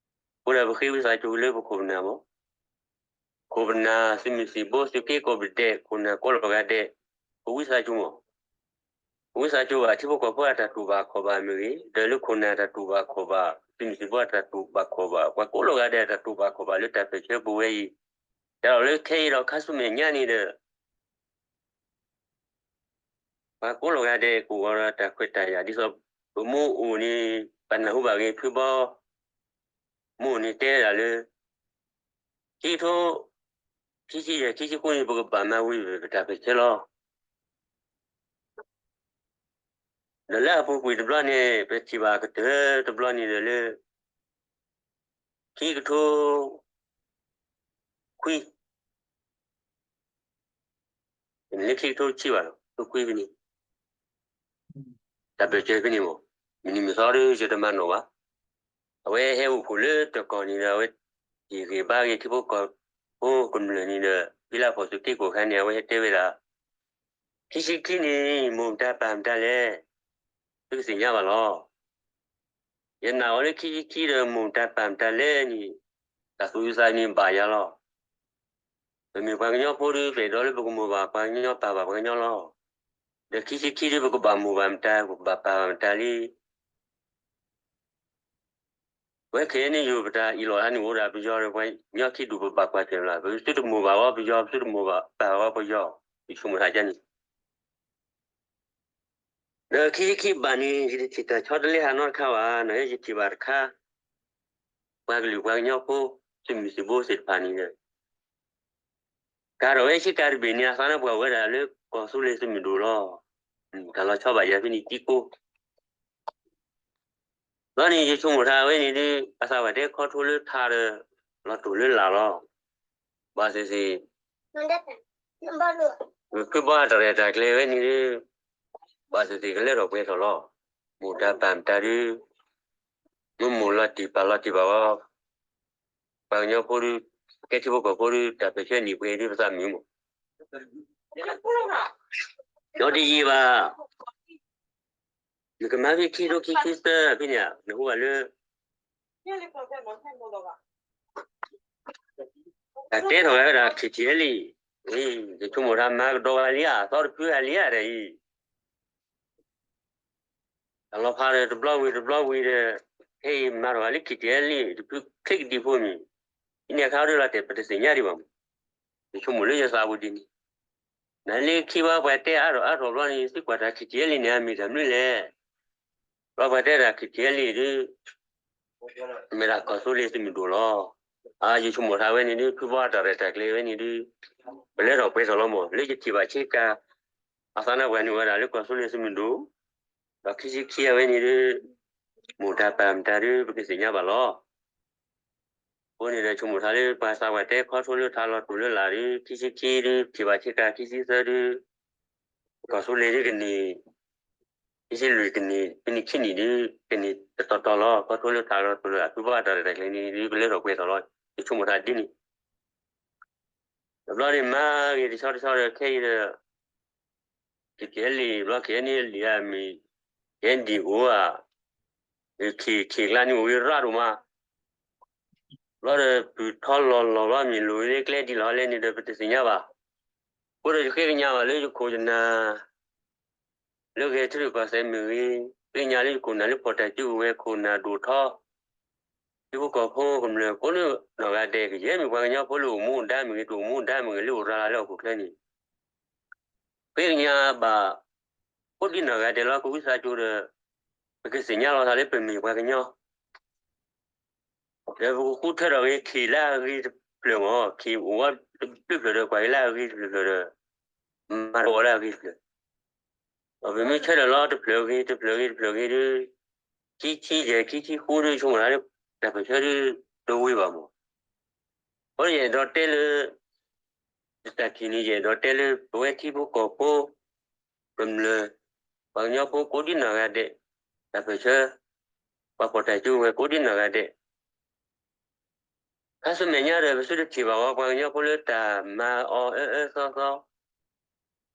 ဝံသးစူၤလၢပခိၣ်ပနၢ်မး ခိၣ်ပနၢ် သုးမုၢ်သံၣ်ဘိ သုးက့ကိးပဒဲး ခိၣ်နၢ်ကိးလီၤဂာ်ဒဲး ပဝံသးစူၤမး. ပဝံသးစူၤဘၣ်ထံဖိကီၢ်ဖိအတၢ်တူၢ်ဘၣ်ခီၣ်ဘၣ်မ့ၢ်ဂ့ၤ, ဒီးလၢခိၣ်နၢ်တၢ်တူၢ်ဘၣ်ခီၣ်ဘၣ်, သုးမုၢ်သံၣ်ဘိအတၢ်တူၢ်ဘၣ်ခီၣ်ဘၣ်, ပှၤကိးလီၤဂာ်ဒဲးအတၢ်တူၢ်ဘၣ်ခီၣ်ဘၣ်လၢတၢ်ပၢၢ်ဆၢပူၤဝဲအံၤ, တၢ်လီၢ်လၢခဲအံၤဒီးခါဆူမဲာ်ညါန့ၣ်ဒီး ပှၤကိးလီၤဂာ်ဒဲးကအိၣ်ဒီးတၢ်ခွဲးတၢ်ယာ် ဒ်သိးပမိၢ်အိၣ်န့ၣ် ပနၢ်ဟူဘၣ်ဂ့ၤဖုဘီ မိၢ်အိၣ်န့ၣ်တဲဝဲဒၣ်လၢ ခံကထိ ခံဆံယဲၢ် ခံဆံဃုန့ၣ် ပကဘၣ်မၤဝံၤပတၢ်ပၢၢ်ဆၢလီၤ. ဒီးလၢအပူၤကွံာ်တဘျီန့ၣ် ပထံၣ်ဘၣ်ကတၢၢ်တဘျီန့ၣ်ဒီးလၢ ခံကထိ ခွံ တမ့ၢ်လၢခံကထိတဆံဘၣ်လီၤ, ခံကထိခွံဖဲန့ၣ်, တၢ်ပၢၢ်ဆၢဖဲန့ၣ်မး, မုၢ်နံၤမုၢ်သီဒီး ယတမၤနီၣ်ဘၣ်. အဝဲဟဲအိၣ်ဖှိၣ်လၢတကီၢ်န့ၣ်ဒီး အဝဲဟ့ၣ်ဂံၢ်ဘါက့ၤထံဖိကီၢ်ဖိကမျၢၢ်န့ၣ်ဒီး ဖဲလၢအဖီၣ်သုးက့ကိၣ်အခါန့ၣ် အဝဲဟဲတဲဝဲဒၣ် ခံဆံခံန့ၣ် မိၢ်မတၤပၢ်မတၤလဲၣ်, သုကသ့ၣ်ညါဘၣ်လီၤ. ယနာ်အီၤလၢခံဆံခံဒီး မိၢ်မတၤပၢ်မတၤလဲၣ်န့ၣ် တၢ်သူၣ်အုးသးအုးန့ၣ်ဘၣ်ယၤလီၤ. ပမ့ၢ်ပှၤကညီဖိဒီး ပအဲၣ်ဒိးလၢပကမိၢ်ဘၣ်ပှၤကညီပၢ်ဘၣ်ပှၤကညီလီၤ. ဒီးခံဆံခံဒီး ပကဘၣ်မိၢ်ဘၣ်မတၤ ပကဘၣ်ပၢ်ဘၣ်မတၤလံ. ပဝဲခဲအံၤန့ၣ် ယိၤပတၢ်အံၤလီၤဟါန့ၣ် အိၣ်ဒၣ်ပယီၤဒီးပှၤကညီခံဒူၣ် ပဘၣ်ကွၢ်ဆၢၣ်လီၤ. ပသုတမိၢ်ဘၣ်ဝဲပယီၤ ပသုတမိၢ်ဘၣ်ပၢ်ဘၣ်ဝဲပယီၤ, ယဆိကမိၣ်တၢ်ကန့ၣ် ဒီးခံဆံခံဘၣ်န့ၣ် ယတထံၣ်တၢ်ဆီတလဲဟးနီတခါဘၣ်, နာ်က့ယထံၣ်ဘၣ်တခါ, ပှၤကလုာ်ပှၤကညီဖိ သုးမုၢ်သံၣ်ဘိသ့ၣ်တဖၣ်န့ၣ်ဒီး ကၤထီၣ်ဝဲဆ့ကၤတဘ့ၣ်န့ၣ် အသးနါပှၢ်ဝဲဒၣ်လၢကီၢ်သူလ့ၤသုးမုၢ်ဒိၣ်လီၤ. တၢ်လီၤဆီဘၣ်ယၤဖဲန့ၣ်သံကိး ဘျီန့ၣ်ယဆိကမိၣ်ထါဝဲန့ၣ်ဒုး အသးဝဲတဲခီဖျိလၢထါဒီး လီၤတိၢ်လၢလာ်လီၤ. ဘၣ်သ့ၣ်သ့ၣ် ဖုဘီတၢ်ရဲၣ်တၢ်ကျဲၤဝဲန့ၣ်ဒုး ဘၣ်သ့ၣ်သ့ၣ်ကလဲၤထီၣ်ပှဲၤထီၣ်လီၤ. မိၢ်တၢ်ပၢ်မတၤဒုး မ့ၢ်မိၢ်လီၤတံၢ်ပၢ်လီၤတံၢ်ဘၣ်ဝဲ ပှၤကညီဖိဒုး ကဲထံဖိကီၢ်ဖိဒုး တၢ်ပၢၢ်ဆၢနံၣ်ပှဲၤဒုးပသးမုာ်မး ဒီးတယံာ်ဘၣ် နကမၤဖဲခံကထိခံဆံသၢဖဲန့ၣ် နဟူဘၣ်လၢ တၢ်တဲထီၣ်ဝဲဒၣ် ခ့ၣ်ထံၣ်အဲလံ, ယဆိကမိၣ်တၢ်မၤကဒီးဂၤလံဧါ, သီတဖုဂၤလံဧါတၢ်အံၤ, တၢ်လီၤဖးဒီးတဘျီဝံၤတဘျီဝံၤဒီး ခဲအံၤမၤထီၣ်ဂၤလၢခ့ၣ်ထံၣ်အဲလံ တဖုချ့ကဒံဖိမံၤ, ဒ်န့ၣ်အခါဒ်လီၤတဲာ် ပတသ့ၣ်ညါဒံးဘၣ်မး, ယဆိကမိၣ်လၢယသးပူၤဒ်န့ၣ်, နလၢခံဘၣ်ပှၤတဲအါထီၣ်အါထီၣ်ဘျီန့ၣ် ယသံကွၢ်တၢ်ခ့ၣ်ထံၣ်အဲလံန့ၣ် အမ့ၢ်တၢ်မနုၤလဲၣ်, ဘျီပှၤတဲဒၣ်ခ့ၣ်ထံၣ်အဲလံဒုး မ့ၢ်ဒၣ်ကီၢ်သူလ့ၤသုးမုၢ်ဒိၣ်လီၤ. အါ ယဆိကမိၣ်ထါဝဲန့ၣ်ဒုး ဖုဘီတၢ်ရဲၣ်တၢ်ကျဲၤဝဲန့ၣ်ဒုး ပလဲၤထီၣ်ပှဲၤထီၣ်လီၤမး လၢယထံၣ်ဘၣ်ဆ့ကၤ, အသးနါပှၢ်န့ၣ်ဝဲဒၣ်လၢကီၢ်သူလ့ၤသုးမုၢ်ဒိၣ်, ဒီးခံဆံခံအဝဲန့ၣ်ဒုး မိၢ်တၢ်ပၢ်မတၤဒုး ပကသ့ၣ်ညါဘၣ်လီၤ. အဃိန့ၣ်ဒီး ဆိကမိၣ်ထါလၢပှၤသးဝဲတဲခီဖျိလၢထါလီၤတူာ်လၢလာ်ဒုး ခံဆံခံဒုး ထံၣ်ဘၣ်ဆ့ကၤ ခံဆံသၢဒုး ကီၢ်သူလ့ၤဒုးကန့ၢ် ခံဆံလွံၢ်ကန့ၢ် ဖဲန့ၣ်ခံနံၣ်ဒုး ကန့ၢ်တတီၤတီၤလီၤ. ခီဖျိလၢထါလီၤတူာ်လၢလာ် ဖုဘီတၢ်ရဲၣ်တၢ်ကျဲၤန့ၣ်ဒုး ကလဲၤထီၣ်ပှဲၤထီၣ်လီၤ. ယဆိကမိၣ်ထါဒ်န့ၣ် တဘျီန့ၣ်မၤဂ့ၤတဆီတဆီဒီးခဲအံၤဒီး ခ့ၣ်ထံၣ်အဲလံ ဘျီခ့ၣ်ထံၣ်အဲလံ လံဧါမ့ၢ် ခ့ၣ်ထံၣ်အဲလံ အိၣ်ဧါ, ခ့ၣ်ခ့ၣ်ကျါန့ၣ်အိၣ်ဂ့ၤရၣ်ဒိၣ်မး, ဘျီဒီးပုၢ်ထီလီၤလီၤဘျီမ့ၢ်လိၣ်ဂ့ၤလၢကျဲဒ်လီၤလဲၣ်န့ၣ်ဒီး ပတသ့ၣ်ညါဘၣ်. အဃိဒီးယဃ့ကညးဘၣ်လၢယခိၣ်ယနၢ် လၢဂဲၤထၢၣ်ကီၢ်သဲးမ့ၢ်ဂ့ၤ, ဃ့ကညးလၢယခိၣ်နၢ်လၢဖီၣ်တၢ်စုကဝဲၤခိၣ်နၢ်ဒိၣ်ထီ ထံဖိကီၢ်ဖိကမျၢၢ်ကိးနီၢ်ဂၤဒဲး ကယဲၢ်မ့ၢ်ပှၤကညီဖိလၢအိၣ်မူဒါမ့ၢ်ဂ့ၤ တအိၣ်မူဒါမ့ၢ်ဂ့ၤ လၢအိၣ်ရၤလၢဟီၣ်ခိၣ်ချၢန့ၣ် ဃ့ကညးဘၣ် ကိးဒံနီၢ်ဂၤဒဲးလီၤ ကဝံသးစူၤဒီး ပကသ့ၣ်ညါလီၤသးလၢပမ့ၢ်ပှၤကညီ ဒီးပကဃုထၢထီၣ်ဂ့ၤ ခ့ၣ်လၢအဂ့ၤတဖျၢၣ်မး ခ့ၣ်အိၣ်ဝဲတဖျၢၣ်ဖျၢၣ်ဒီး ကွၢ်ဂ့ၤလၢအဂ့ၤတဖျၢၣ်ဖျၢၣ်ဒီး မၤတအီၣ်လၢအဂ့ၤတဖျၢၣ်, ဒီးပမ့ၢ်ဆၢထၢၣ်လီၤတဖျၢၣ်ဂ့ၤ တဖျၢၣ်ဂ့ၤ တဖျၢၣ်ဂ့ၤဒီး ခံဆံယဲၢ် ခံဆံဃုဒီး ဆိကမိၣ်လၢ တၢ်ပၢၢ်ဆၢဒုးတဝံၤဘၣ်မး, အဃိယအဲၣ်ဒိးတဲလၢ တၢ်ထံၣ်န့ၣ် ယအဲၣ်ဒိးတဲလၢ ပဝဲထံဖိကီၢ်ဖိ ကမျၢၢ် ပှၤကညီဖိကိးဒံနီၢ်ဂၤဒဲး တၢ်ပၢၢ်ဆၢ ပှၤဖီၣ်တၢ်စုကဝဲၤကိးဒံနီၢ်ဂၤဒဲး ခါဆူမဲာ်ညါဒီး ပသုတထံၣ်ဘၣ်အီၤ ပှၤကညီဖိလၢတၢ်မၤအီၤအၢအၢသီသီ, ပသုတထံၣ်ဘၣ်အီၤ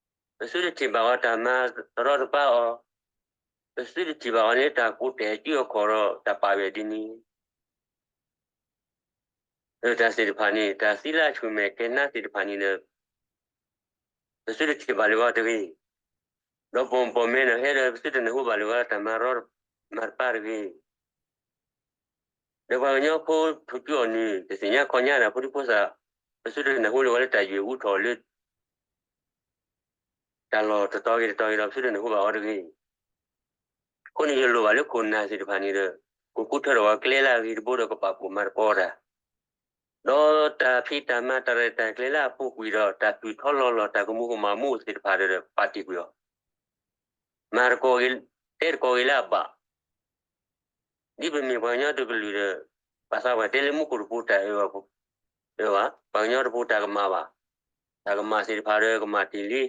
တၢ်မၤတရီတပါအီၤ, ပသုတထံၣ်ဘၣ်အီၤန့ၣ် တၢ်ကူးတဲာ်စုအခီၣ်ဒီးတၢ်ပာ်ဝဲဒ်န့ၣ် တၢ်သ့ၣ်တဖၣ်န့ၣ် တၢ်သံလၢအဆူၣ်မဲာ်ကဲနါသ့ၣ်တဖၣ်န့ၣ်ဒီး ပသုတထံၣ်ဘၣ်လၢၤဂီၤတဂ့ၤ, ဒီးပိာ်ပိာ်မဲနီၢ်ဟဲဒီး ပသုတနၢ်ဟူဘၣ်လၢၤဂီၤတၢ်မၤရီမၤတပါတဂ့ၤ, ဒီးပှၤကညီဖိထူၣ်စုအီၣ်နုၢ် တသ့ၣ်ညါခီညါဒီးဖိဒံဖိသၣ်, ပသုတနၢ်ဟူလၢၤဂီၤလၢတၢ်ယွဲၢ်အူထီၣ်လၢ တၢ်လီၢ်တတီၤဂ့ၤတတီၤဂ့ၤဒီး ပသုတနၢ်ဟူဘၣ်အီၤတဂ့ၤ, အဃိန့ၣ် ယလိၣ်ဘၣ်လၢခိၣ်နၢ်သ့ၣ်တဖၣ်န့ၣ်ဒီး ကဃုထၢထီၣ်ဝဲကျဲလၢအဂ့ၤတဘိဒီး ကပာ်ဖှိၣ်မၤသကိးတၢ် ဒီးတၢ်ဖံးတၢ်မၤတၢ်ရဲၣ်တၢ်ကျဲၤလၢအပူၤကွံာ်ဒီး တၢ်သူၣ်ထီလီၤလီၤ တၢ်ကမူၤကမၣ်မူသ့ၣ်တဖၣ်ဒီး ပာ်တ့ၢ်ကွံာ်အီၤ, မၤသကိးဂ့ၤ တဲသကိးဂ့ၤလၢအဘၣ်, ဒ်ပမ့ၢ်ပှၤကညီတကလုာ်ဒီး ပသးပှၢ်တဲလၢမူခိၣ်တပူၤတၢ်အၢဘၣ်, ပှၤကညီတပူၤတၢ်ကမၣ်ဘၣ်, တၢ်ကမၣ်သ့ၣ်တဖၣ်ဒီးကမၣ်တ့ၢ်လံ,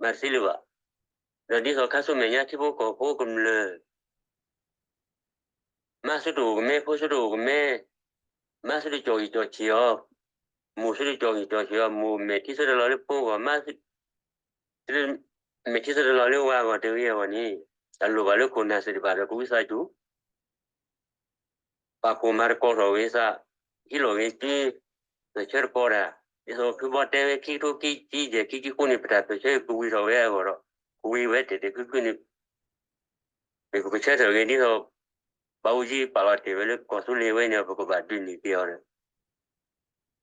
မၤတသ့လၢၤဘၣ်, ဒီးဒ်သိးခါဆူမဲာ်ညါထံဖိကီၢ်ဖိကမျၢၢ် မါဆူတအိၣ်ကမဲ ဖိဆူတအိၣ်ကမဲ, မါဆူတကၠီၣ်ဂံၢ်ကၠီၣ်ဆံးအီၤ, မိၢ်ဆူတကၠီၣ်ဂံၢ်ကၠီၣ်ဆံးအီၤ, မိၢ်မဲာ်ထံဆၢတလီၤလၢဖိအဂီၢ်, မါဆူ မဲာ်ထံဆၢတလီၤလၢဝါအဂီၢ်တဂ့ၤအဂီၢ်န့ၣ်, အလိၣ်ဘၣ်လၢခိၣ်နၢ်သ့ၣ်တဖၣ်ဒီး ကဝံသးစူၤ ပာ်ဖှိၣ်မၤသကိးထီၣ်ဂ့ၤသး, ဟ့ၣ်လီၤဂ့ၤစု, ပဆၢတပီၤတဲဝဲခံကထိခံဆံယဲၢ် ခံဆံဃုန့ၣ် ပတၢ်ပၢၢ်ဆၢကဝံၤထီၣ်ဝဲအဂီၢ်ဒီး ကဝံၤဝဲတဲာ်တဲာ်ခုခုန့ၣ် မ့ၢ်ပကဆၢထၢၣ်ဂ့ၤဒ်သိး ဘၣ်အူကၠံပာ်လီၤတ့ၢ်ဝဲလၢကီၢ်သူလ့ၤဝဲန့ၣ် ပကဘၣ်ဒုးန့ၢ်က့ၤအီၤဒီး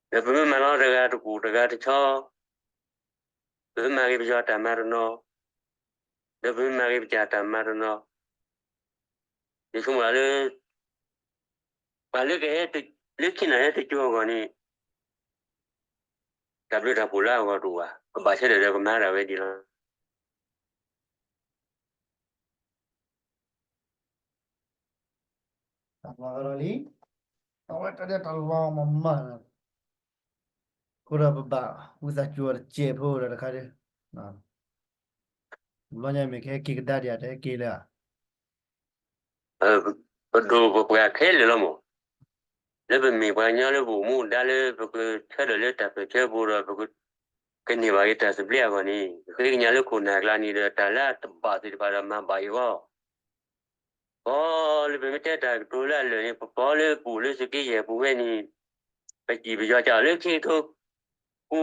ဒီးပမ့ၢ်မၤလီၤတဂၤတကူၣ်တဂၤတဆီ ပမ့ၢ်မၤဂ့ၤပယီၤတၢ်မၤတနီၤ, ဒီးပမ့ၢ်မၤဂ့ၤပကစၢ်တၢ်မၤတနီၤ, ယဆိကမိၣ်လၢ ပှၤလၢကဟဲ လၢခံနၢ်ဟဲတကၠိအဂီၢ်န့ၣ် တၢ်ဘျုးတၢ်ဖှိၣ်လၢအဂီၢ်တအိၣ်ဘၣ်, ကဘၣ်ဆၢထၢၣ်ဒီးကမၤဒၣ်ဝဲဒ်လီၤ. တၢ်လီၤလံ, အဝဲတၢ်ဒဲးတၢ်လီၤမၤမၤ, အဃိဒီးပဘၣ်ဝံသးစူၤအီၤတစဲးဖိဒီးတခါဒီး, ဘျီညါမ့ၢ်ကဟဲက့ၤကဒါဒံးဧါ, တဟဲက့ၤလၢၤဧါ. ပဒိၣ်ပပှၢ်ခဲလၢာ်လီၤမး, လၢပမ့ၢ်ပှၤကညီလၢပအိၣ်မူဒါလၢ ပကဆၢထၢၣ်လၢတၢ်ပၢၢ်ဆၢပူၤဒီး ပကကန့ၢ်ဘၣ်က့ၤတၢ်သဘျ့အဂီၢ်န့ၣ်, ပဃ့ကညးလၢခိၣ်နၢ်ကျါန့ၣ်ဒီး တၢ်လၢအတဘၣ်သ့ၣ်တဖၣ်ဒီးမၤဘၣ်အဂီၢ်, ပလၢပမ့ၢ်တဲတၢ်ကတိၤလၢအလၢာ်န့ၣ် ပပီလၢပအိၣ်လၢသုးက့ယဲၢ်ပူၤဝဲန့ၣ်, ပစံၣ်ပယီၤကးအီၤလၢခံကထိကူ,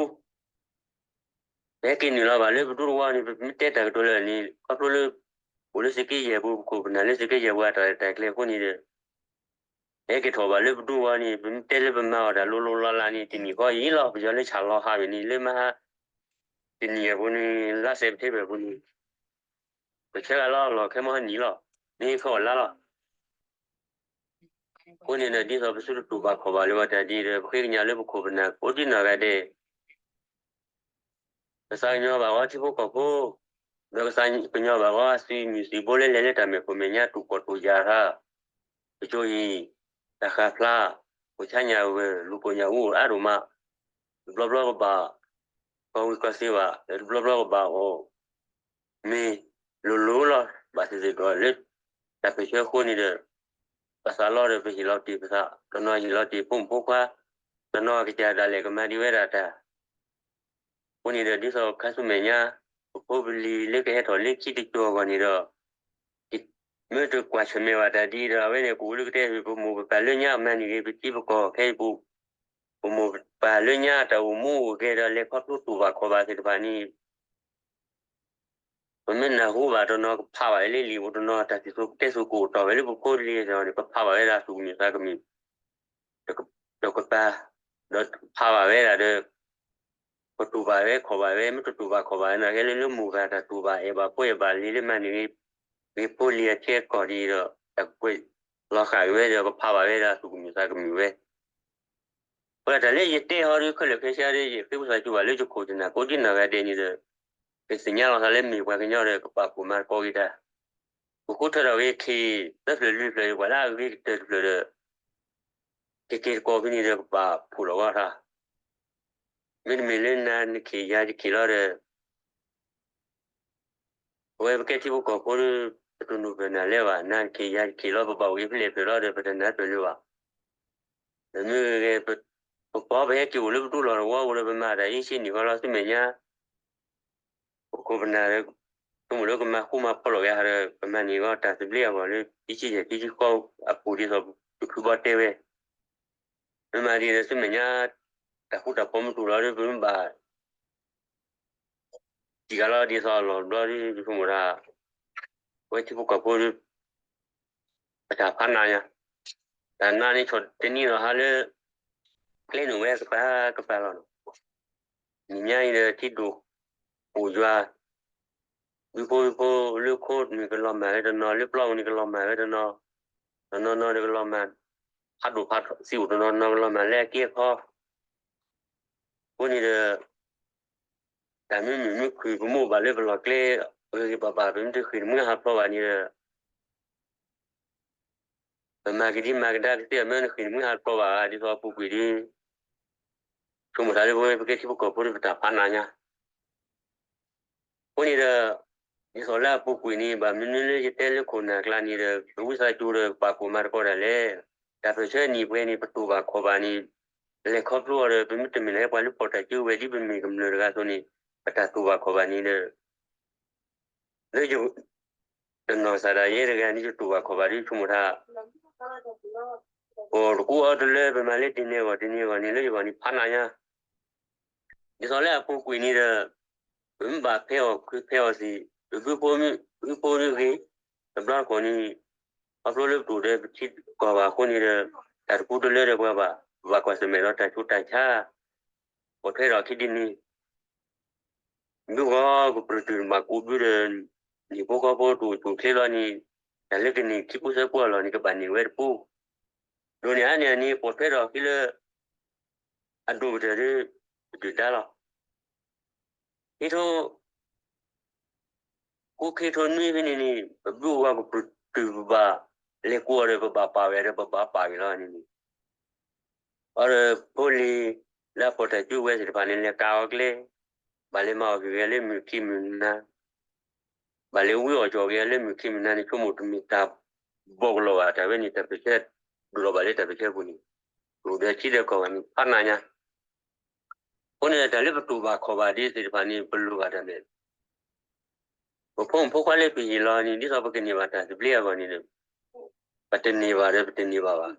ပဟဲက့ၤနုာ်လီၤဘၣ်လၢပဒူသဝီန့ၣ် ပမ့ၢ်တဲတၢ်ကတိၤလၢာ်န့ၣ် ခီဖျိလၢ အိၣ်လၢသုးက့ယဲၢ်ပူၤ ပခိၣ်ပနၢ်လၢသုးက့ယဲၢ်ပူၤအတၢ်ရဲၣ်တၢ်ကျဲၤအဃိန့ၣ်ဒီး ဟဲက့ၤထီၣ်ဘၣ်လၢပဒူသဝီန့ၣ် ပမ့ၢ်တဲလၢပမၤအီၣ်တၢ်လိၤလိၤလီၤလးန့ၣ် တနံၣ်ဃီအံၤလီၤ ပယီၤလၢဆၣ်လီၤဟးဝဲန့ၣ် လၢမဟါ တနံၣ်အပူၤန့ၣ် လါစဲးပထ့ဘၢၣ်အပူၤန့ၣ် ပဆၢဂၤလီၤလီၤခဲမီၢ်နံၤလီၤ မ့ၢ်ဖဲအီၣ်လါလီၤ. အဃိန့ၣ်ဒီး ဒ်သိးပသုတတူၢ်ဘၣ်ခီၣ်ဘၣ်လၢၤဘၣ်တၢ်ဒ်ဒီး ပဃ့ကညးလၢပခိၣ်ပနၢ်ကိးဒံနီၢ်ဂၤဒဲး ကစၢ်ကညီၤဘၣ်အီၤထံဖိကီၢ်ဖိ, ဒီးကစၢ်ကညီၤဘၣ်အီၤသုးမုၢ်သံၣ်ဘိလၢလဲၤလၢတၢ်မဲာ်ခိၣ်မဲာ်ညါ တူၢ်ကီၢ်တူၢ်ယၢ်တၢ်, ကၠိအံၤ, တၢ်ဃၣ်ဖျါ, ကီၢ်ဆါညၣ်ဂၢၢ် လူၤပိာ်ညၣ်အူအါဒိၣ်မး, တဘျီဘျီကဘၣ် ကီၢ်ဝံၤကီၢ်သ့ဘၣ်, ဒီးတဘျီဘျီကဘၣ်အီၣ် မ့ၢ်လိၤလိၤလီၤ ဘၣ်သ့ၣ်သ့ၣ်ဒီးလၢ တၢ်ပၢၢ်ဆၢအဃိန့ၣ်ဒီး ပသးလီဒီးပဟ့ၣ်လီၤတ့ၢ်ပသး, တနီၤဟ့ၣ်လီၤတ့ၢ်ဖိမုၣ်ဖိခွါ, တနီၤကစၢ်ဒၣ်လဲာ်ကမၤဒံးဝဲဒၣ်တၢ် အဃိန့ၣ်ဒီး ဒ်သိးခါဆူမဲာ်ညါ ပဖိပလံၤလၢကဟဲထီၣ်လၢခံတကၠိၤအဂီၢ်န့ၣ်ဒီး မ့ၢ်တကွၢ်ဆၢၣ်မဲာ်ဘၣ်တၢ်ဒ်ဒီး အဝဲန့ၣ် ကအိၣ်လၢကတဲ ပမိၢ်ပပၢ်လၢညါမၤန့ၢ်ဂ့ၤ ပထံပကီၢ်ခဲအံၤပူၤ, ပမိၢ်ပပၢ်လၢညါတၢ်အိၣ်မူအိၣ်ဂဲၤဒီး လဲၤခီဖျိတူၢ်ဘၣ်ခီၣ်ဘၣ်သ့ၣ်တဖၣ်န့ၣ် ပမ့ၢ်နၢ်ဟူဘၣ်တနီၤကဖးဘၣ်ဝဲလၢလံာ်ပူၤ တနီၤတၢ်စံၣ်စိၤတဲစိၤကအိၣ်တီၢ်ဝဲလၢပဖိလံၤအဂီၢ်န့ၣ် ကဖးဘၣ်ဝဲဒၣ်သူၣ်ကမံၣ်သးကမံၣ် ဒီးကပၤ ဒီးဖးဘၣ်ဝဲဒၣ်ဒီး ကတူၢ်ဘၣ်ဝဲခီၣ်ဘၣ်ဝဲ မ့ၢ်တတူၢ်ဘၣ်ခီၣ်ဘၣ်ဝဲန့ၣ် ကဲလၢလၢမိၢ်ပၢ်တၢ်တူၢ်ဘၣ်အဲၣ်ဘၣ်ဖိအဲၣ်ဘၣ်လံၤလၢမၤန့ၢ်ဂ့ၤ ဂ့ၤဖိလံၤအထံအကီၢ်ဒ်ဒီး တၢ်ကွဲးလီၤဃာ်က့ၤဝဲဒီး ကဖးဘၣ်ဝဲဒၣ်သူၣ်ကမံၣ်သးကမံၣ်ဝဲ ပှၤတၢ်လၢယတဲဟီဒီးခဲလၢာ်ခဲဆ့ဒီး ယဃ့ဝံသးစူၤဘၣ်လၢယခိၣ်ယနၢ်ကိးဒံနီၢ်ဂၤဒဲးန့ၣ်ဒီး ကသ့ၣ်ညါလီၤသးလၢမ့ၢ်ပှၤကညီဒီး ကပာ်ဖှိၣ်မၤသကိးက့ၤတၢ်, ပဃုထၢထီၣ်က့ၤခ့ၣ်သၢဖျၢၣ်လွံၢ်ဖျၢၣ် ပှၤလၢအဂ့ၤကတၢၢ်တဖျၢၣ်ဒီး ကက့ၤသကိးဖဲန့ၣ်ဒီး ကပာ်ဖှိၣ်လီၤဂီၢ်ထီၣ်, မ့တမ့ၢ်လၢနၤနခ့ၣ်ယၤယခ့ၣ်လီၤဒီး အဝဲပကဲထံဖိကီၢ်ဖိဒီး ပတနုာ်ပၢၢ်နၤလၢၤဘၣ်, နၤနခ့ၣ်ယၤယခ့ၣ်လီၤ ပဘၣ်အိၣ်ဂ့ၤဖဲလဲၣ်ဖျၢၣ်လီၤဒီး ပတနၢ်ပၢၢ်လၢၤဘၣ်. မ့ၢ်ဂ့ၤ ပပီပဟဲက့ၤအိၣ်လၢပဒူလီၢ်တဝီပူၤဒီး ပမၤတၢ်အံၤဆံးနံၣ်ဃီလီၤ ဆူမဲာ်ညါ ပခိၣ်ပနၢ်ဒီး ဆိကမိၣ်လၢကမၤဃူမၤဖိးလီၤက့ၤဟးဒီး ကမၤန့ၢ်ဂီၢ်တၢ်သဘျ့အဂီၢ်လၢ အံၤဆံးယဲၢ်ဆံးဆံးဃီအပူၤဒ်သိး ပဖုဘီတဲဝဲ မ့ၢ်မၤဒ်န့ၣ် ဆူမဲာ်ညါ တၢ်ဃူတၢ်ဖိးမ့ၢ်တူၢ်လီၤဒီး ပမ့ၢ်ဘၣ် စံးဂၤလီၤဒ်သိးအလီၢ်ဘျီဒီး ယဆိကမိၣ်ဒၣ် အဝဲထံဖိကီၢ်ဖိဒီး ပတၢ်ဖးနးညါ, တၢ်နးန့ၣ်ဆီၣ်တနံၤဒီးဟါလၢ ကျဲန့ၣ်ဝဲကပၤကပၤလီၤနီၤ, နံၤညါအံၤဒီးထံဒိၣ်အိၣ်ယွၤ ဒုဖိဒုဖိလၢခိန့ၣ်ကလီၤမၢ်ဝဲတနီၤ လၢပျီပူၤန့ၣ်ကလီၤမၢ်ဝဲတနီၤ, တနီၤနီၤဒီးကလီၤမၢ် ဖးဒိၣ်ဖးထီသံအိၣ်တနီၤနီၤကလီၤမၢ်လၢအက့အခီ, အဃိန့ၣ်ဒီး တၢ်မ့ၢ်မုာ်မ့ၢ်ခုၣ်ပမိၢ်ဘၣ်လၢပလီၢ်ကျဲ ဂ့ၤဂ့ၤဘၣ်ဘၣ် ပမ့ၢ်တဃ့ၢ်တမှံဟးဖျိးဘၣ်န့ၣ်ဒီး ပမၤကဒံမၤကဒါကသ့အမ့ၢ်နဃ့ၢ်တမှံဟးဖျိးဘၣ် ဒ်သိးအပူၤကွံာ်ဒီး ဆိကမိၣ်သးလၢပဝဲ ပကဲထံဖိကီၢ်ဖိဒီးပတၢ်ဖးနးညါ အဃိန့ၣ်ဒီး ဒ်သိးလၢအပူၤကွံာ်န့ၣ် ဘၣ်မနုၤလၢယတဲလၢခိၣ်နၢ်ကျါန့ၣ်ဒီး ကဝံသးစူၤဒီးကပာ်ဖှိၣ်မၤသကိးတၢ်လဲၣ်. တၢ်ပၢၢ်ဆၢနံၣ်ပှဲၤန့ၣ် ပတူၢ်ဘၣ်ခီၣ်ဘၣ်န့ၣ် ပလဲၤခီဖျိအီၤဒီး ပမ့ၢ်တမ့ၢ်လၢပှၤလၢဖီၣ်တၢ်စုကဝဲၤဒ်ပမ့ၢ်ကမျၢၢ်တဂၤအသိးန့ၣ် ပတၢ်တူၢ်ဘၣ်ခီၣ်ဘၣ်န့ၣ်ဒီး လၢယ တနီၢ်စၢ်ဒၣ်ယဲတဂၤန့ၣ် ယတူၢ်ဘၣ်ခီၣ်ဘၣ်ဒီးဆိကမိၣ်တၢ် ပတကူအီၤတလၢ ပမၤလၢတနံၤအဂီၢ်တနံၤအဂီၢ်န့ၣ် လၢယဂီၢ်န့ၣ်ဖးနးညါ ဒ်သိးလၢအပူၤကွံာ်န့ၣ်ဒီး ပမ့ၢ်ဘၣ်ဖဲအီၣ်ခုဖဲအီၣ်သံး ပဘုဖိမ့ၢ်ဘုဖိမ့ၢ်ဂ့ၤ တဘျီတခီၣ်န့ၣ် ခီဖျိလၢပတအိၣ်ဒီးပထံကီၢ်ဘၣ်အဃိန့ၣ်ဒီး တၢ်တကူတလၢဒီးပှၤဘၣ် ပဘၣ်ကွၢ်ဆၢၣ်မဲာ်ဒီးတၢ်ဆူးတၢ်ဆါ ပိာ်ထွဲထီၣ်ခံဒ်န့ၣ် ဘုဂီၢ်ကပြုၢ်တုၤမၤကူးဘုဒီး နံၣ်ဖိဃီဖိတအိၣ်ဆူၣ်အိၣ်ချ့လီၤန့ၣ် တၢ်လၢကန့ၢ်ခံပူၤသၢပူၤအလီၢ်န့ၣ် ကဘၣ်န့ၢ်ဝဲတပူၤ ဒိးန့ၢ်အါန့ၢ်အန့ၣ် ပိာ်ထွဲထီၣ်အခံလၢ အဒိၣ်ကတၢၢ်ဒီး ပဒုၣ်ဒါလီၤ. ခံထိ ကိးခံထိနွံဖဲန့ၣ်န့ၣ် ပဘုၣ်အဂီၢ်ကပတုာ်ပဘၣ် လဲၤကိးအီၤဒီး ပဘၣ်ပာ်ဝဲဒီး ပဘၣ်ပာ်က့ၤလီၤန့ၣ်န့ၣ် အီၤဒီးဖိလံၤ လၢအဖီၣ်တၢ်စုကဝဲၤသ့ၣ်တဖၣ်န့ၣ် လဲၤကးအီၤကျဲ, ဘၣ်လဲၤမၤအီၣ်က့ၤဂ့ၤလၢမုၢ်ခံမုၢ်နၤ, ဘၣ်လဲၤဝံအီၣ်က့ၤဂ့ၤလၢမုၢ်ခံမုၢ်နၤန့ၣ် ဆိကမိၣ်တမ့ၢ်တၢ်ဘီကလီၤဘၣ် တၢ်ဝဲန့ၣ် တၢ်ပၢၢ်ဆၢ ဒိၣ်ထီၣ်ဘၣ်လၢတၢ်ပၢၢ်ဆၢပူၤန့ၣ် အိၣ်ဒီးထံဒီးကီၢ်ဂၤန့ၣ် ဖးနးညါ အဃိန့ၣ် တၢ်လၢပတူၢ်ဘၣ်ခီၣ်ဘၣ်ဒ်သ့ၣ်တဖၣ်န့ၣ် ပလိၣ်ဘၣ်တၢ်န့ၣ် ပဖိမုၣ်ဖိခွါလၢပဟံၣ်လီၤန့ၣ် ဒ်သိးပကန့ၢ်ဘၣ်တၢ်သဘျ့အဂီၢ်န့ၣ် ပတန့ၢ်ဘၣ်ဒီးပတန့ၢ်ဘၣ်ဘၣ်.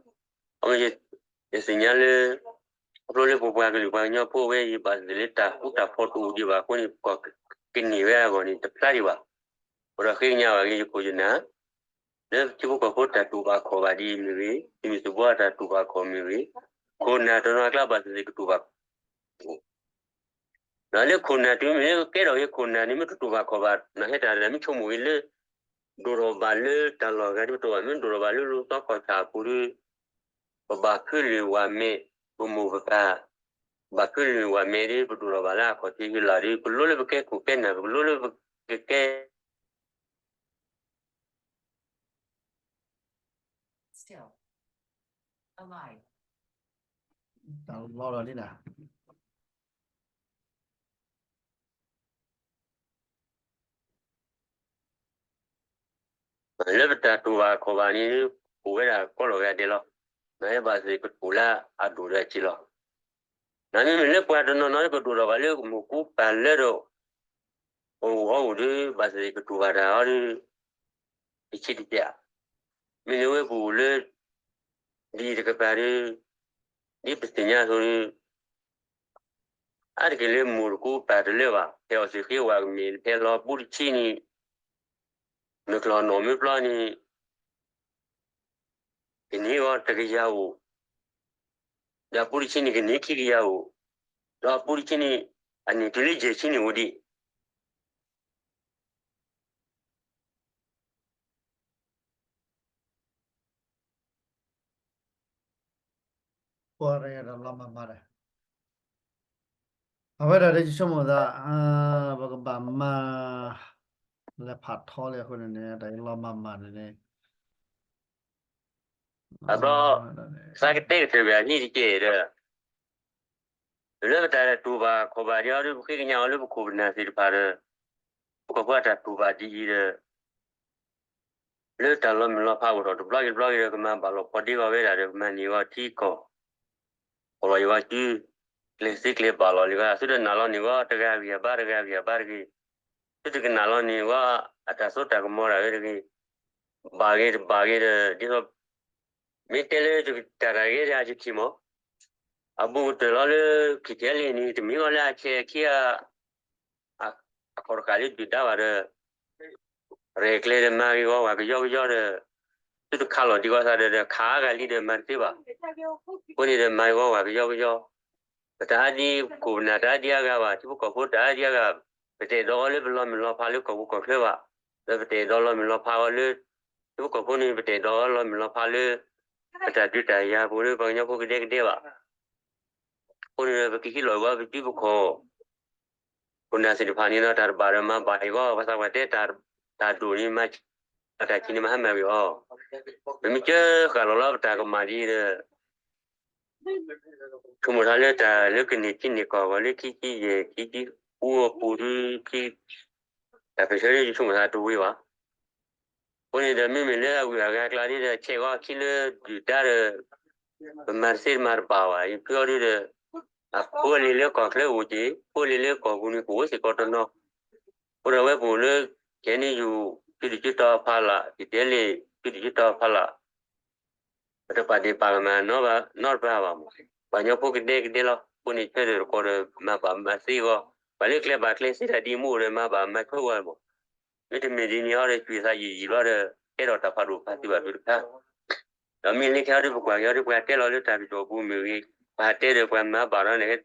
အဃိ ယသ့ၣ်ညါလၢ ခီဖျိလၢပပှၤကလုာ်ပှၤကညီဖိဝဲအံၤ ဘၣ်သ့ၣ်သ့ၣ်လၢတၢ်ဃူတၢ်ဖိးတအိၣ်ဒံးဘၣ်အဃိန့ၣ် ပကန့ၢ်ဝဲအဂီၢ်န့ၣ် တဖျါဒံးဘၣ်. အိၣ်ဒီးဃ့ကညးဘၣ်က့ၤယခိၣ်ယနၢ် လၢထံဖိကီၢ်ဖိတၢ်တူၢ်ဘၣ်ခီၣ်ဘၣ်ဒ်အံၤမ့ၢ်ဂ့ၤ, သုးမုၢ်သံၣ်ဘိအတၢ်တူၢ်ဘၣ်ခီၣ်မ့ၢ်ဂ့ၤ, ခိၣ်နၢ်တနီၤအကျါဘၣ်သ့ၣ်သ့ၣ်ကတူၢ်ဘၣ်ခီၣ် ဒီးလၢခိၣ်နၢ်တုၤမ့ၢ်လၢကကဲထီၣ်က့ၤခိၣ်နၢ်န့ၣ် မ့ၢ်တတူၢ်ဘၣ်ခီၣ်ဘၣ် နဟဲတၢ်မ့ၢ်ဆိကမိၣ်ဂ့ၤလၢ ဒိၣ်ထီၣ်ဘၣ်လၢတၢ်လီၢ်ဂၤဒ်ပတီၢ်ဘၣ် မ့ၢ်ဒိၣ်ထီၣ်ဘၣ်လၢလူၤသီခီၣ်ဆၣ်အပူၤဒီး ပဘၣ်ဖုလၢၢ်ဝၣ်မဲာ် ပမိၢ်ပပၢ် ဘၣ်ဖုလၢၢ်ဝၣ်မဲာ်ဒီး ပဒိၣ်ထီၣ်ဘၣ်လၢအခီၣ်ထံးဟ့လီၤဒီး ပလိၣ်လၢပကဲခိၣ်ကဲနၢ် ပကလိၣ်လၢပကကဲ တၢ်လီၤလီၤလံနၤ လၢပတၢ်တူၢ်ဘၣ်ခီၣ်ဘၣ်န့ၣ် အိၣ်ဝဲဒၣ်ကိးလီၤဂာ်ဒဲးလီၤ. နဟဲဘၣ်သ့ၣ်ကတူၢ်လၢအဒိၣ်ဒီးအဆံးလီၤ. နမ့မ့ၢ်လၢပှၤတနီၤနီၤလၢကဒိၣ်ထီၣ်ဘၣ်လၢမိၢ်ကူပၢ်လၢဒီး အိၣ်အီၤအိၣ်ဒီး ဘၣ်သ့ၣ်သ့ၣ်ကတူၢ်ဘၣ်တၢ်အီၤဒီး တဆံးတကဲးဧါ. မ့ၢ်လၢဝဲပအိၣ်လၢ ဒ်တကပၤဒီး ဒ်ပသ့ၣ်ညါအသိးဒီး အါတက့ၢ်လၢမိၢ်တကူပၢ်တလၢဘၣ် ဖဲအီၣ်သ့ၣ်ဃ့ဝဲကမ့ၢ် ဖဲလီၤပူတဆံန့ၣ် မ့ၢ်ကျီၢ်နီၣ်မ့ၢ်ပျီန့ၣ် ကန့ၢ်အဂီၢ်တကယၤအိၣ်, ဒီးအပူတဆံန့ၣ်ကန့ၢ်ခံကယၤအိၣ်, ဒီးအပူတဆံန့ၣ် အန့ၢ်တုၤလၢယဲၢ်ဆံန့ၣ်အိၣ်ဒံး ပှၤတဂၤဒီးလီၤမၢ်မၢ်ဒီး အဝဲဒၣ်ဒီးယဆိကမိၣ်သး ပကဘၣ်မၤ လဲၤဖးထီလံအဃိန့ၣ်န့ၣ် တၢ်အံၤလီၤမၢ်မၢ်န့ၣ်န့ၣ် အဘျီ သးကတဲကတၢၢ်ဘၣ်နံၣ်တကဲဒီး လၢပတၢ်တူၢ်ဘၣ်ခီၣ်ဘၣ်ဒ်အီၤဒီး ပဃ့ကညးအီၤလၢပခိၣ်ပနၢ်သ့ၣ်တဖၣ်ဒီး ပကကွၢ်တၢ်တူၢ်ဘၣ်ဒ်အံၤဒီး လၢတၢ်လီၤမုၢ်လီၤဖးအိၣ်ထီၣ်တဘျီဂ့ၤတဘျီဂ့ၤဒီး ကမၤဘၣ်လီၤဖီဒ့ဂီၤဝဲဒၣ်ဒီး ကမၤန့ၢ်ဂီၤထံကီၢ် ပီၢ်လီၤယံၤဝါစု ကျဲၤသ့ကျဲၤဘၣ်လီၤလံဂီၤ အသုတနာ်လီၤန့ၢ်ဂီၤ တဂၤဂ့ၤအဘါတဂၤဂ့ၤအဘါတဂ့ၤ, သုတကနာ်လီၤန့ၢ်ဂီၤ အတၢ်စိတၢ်ကမီၤဒၣ်ဝဲတဂ့ၤ, ဘၣ်ဂ့ၤတဘၣ်ဂ့ၤဒီး ဒ်သိး မ့ၢ်တဲလၢတၢ်တဂ့ၤဒီးအယထံၣ်မး, အဘူးကတၢၢ်လီၤလၢ ခံထံၣ်လံန့ၣ် တမ့ၢ်ဂီၤလၢအဆဲးခံဂၤ အခီၣ်တဃာ်လၢဒုၣ်ဒါဘၣ်ဒီး ရဲၣ်ကျဲၤဒီးမၤဂ့ၤဂီၤဝဲကယီကယီဒီး သုတခးလီၤဒံးဂီၤသးဒီး ဒီးခးအါဂၤလံဒီးမၤတသ့ဘၣ်. အဃိန့ၣ်ဒီးမၤဂ့ၤဂီၤဝဲကယီကယီ, ပတအါဒံးခိၣ်ပနၢ်တအါဒံးအါဂၤဘၣ်, ထံဖိကီၢ်ဖိတအါဒံးအါဂၤ, ပတအဲၣ်ဒိးဂီၤလၢပလီၤမုၢ်လီၤဖးလၢကီၢ်ပူၤကီၢ်ချၢဘၣ်, ဒီးပတအဲၣ်ဒိးလီၤမုၢ်လီၤဖးဂီၤလၢ ထံဖိကီၢ်ဖိန့ၣ် ပတအဲၣ်ဒိးဂီၤလီၤမုၢ်လီၤဖးလၢ ပတၢ်ဒုးတၢ်ယၤပူၤလၢပှၤကညီဖိကဒဲကဒဲဘၣ်. အဃိန့ၣ်ဒီး ပကဟ့ၣ်လီၤဂီၤပစုပခီၣ် ခိၣ်နၢ်သ့ၣ်တဖၣ်န့ၣ်ဒီး တၢ်တဘၣ်ဒီးမၤဘၣ်အံၤဂီၢ် ပှၤသးပှၢ်တဲ တၢ်ဒိၣ်န့ၣ်မၤ တၢ်ခံန့ၣ်မၤဟါမၢ်ဂ့ၤအီၤ, ပမ့ၢ်ကၢဃာ်လီၤလီၤပတၢ်ကမၣ်ဒ်အံၤဒီး ဆိကမိၣ်ထီၣ်လၢတၢ်လၢကန့ၢ်ထံန့ၢ်ကီၢ်အဂီၢ်လၢ ခံဆံယဲၢ်ခံဆံဃုအပူၤဒ် တၢ်ပၢၢ်ဆၢဒ်ယဆိကမိၣ်သးတဝံၤဘၣ်. အဃိန့ၣ်ဒီး မ့မ့ၢ်လၢအဂုၤအဂၤကျါဒ်ဒီး ဆဲးဂီၤခံလၢဒုၣ်ဒါဒီး ပမၤတသ့တမၤတဘၣ်ဘၣ် ယဖုအီၤဒ်ဒီး အဖိအလံၤလၢကီၢ်ချၢအိၣ်က့ၤ ဖိအလံၤလၢကီၢ်ပူၤန့ၣ် ကအိၣ်စ့ၢ်ကီးတနီၤ, အဃိဒီးဝဲပအိၣ်လၢ ခဲန့ၣ်ယူၤ ကၠံတကၠံတီၤဖးလၢ် ကတဲလ့ၣ် ကၠံတကၠံတီၤဖးလၢ် ပတပာ်ဒ့ၣ်ပာ်ကမၣ်နီတပၤဘၣ်မး, ပှၤကညီဖိကဒဲကဒဲလီၤ. အဃိန့ၣ် ဆၢထၢၣ်တကီၢ်ဒီး မၤဘၣ်မၤသ့အဂီၢ် ပှၤလၢကျဲဘၣ်ကျဲစ့တၢ်ဒ်မိၢ်ဒီး မၤဘၣ်မၤဆိအဂီၢ်မး, မ့တမ့ၢ်ဒ်န့ၣ်အီၤဒီး ကွံာ်သးယံာ်ယံာ်ဘျီဒီး ကဲထီၣ်တၢ်ဖးဒိၣ်ဖးသံဘၣ်သုတခါ ဒီးမ့ၢ်လၢခဲအံၤဒီး ပကွၢ်က့ၤအီၤဒီး ပှၤတဲလီၤလၢတၢ်ကစီၣ်ပူၤမ့ၢ်ဂ့ၤ, ပှၤတဲဒီးပှၤမၤဘၣ်ဒီးန့ၣ် တ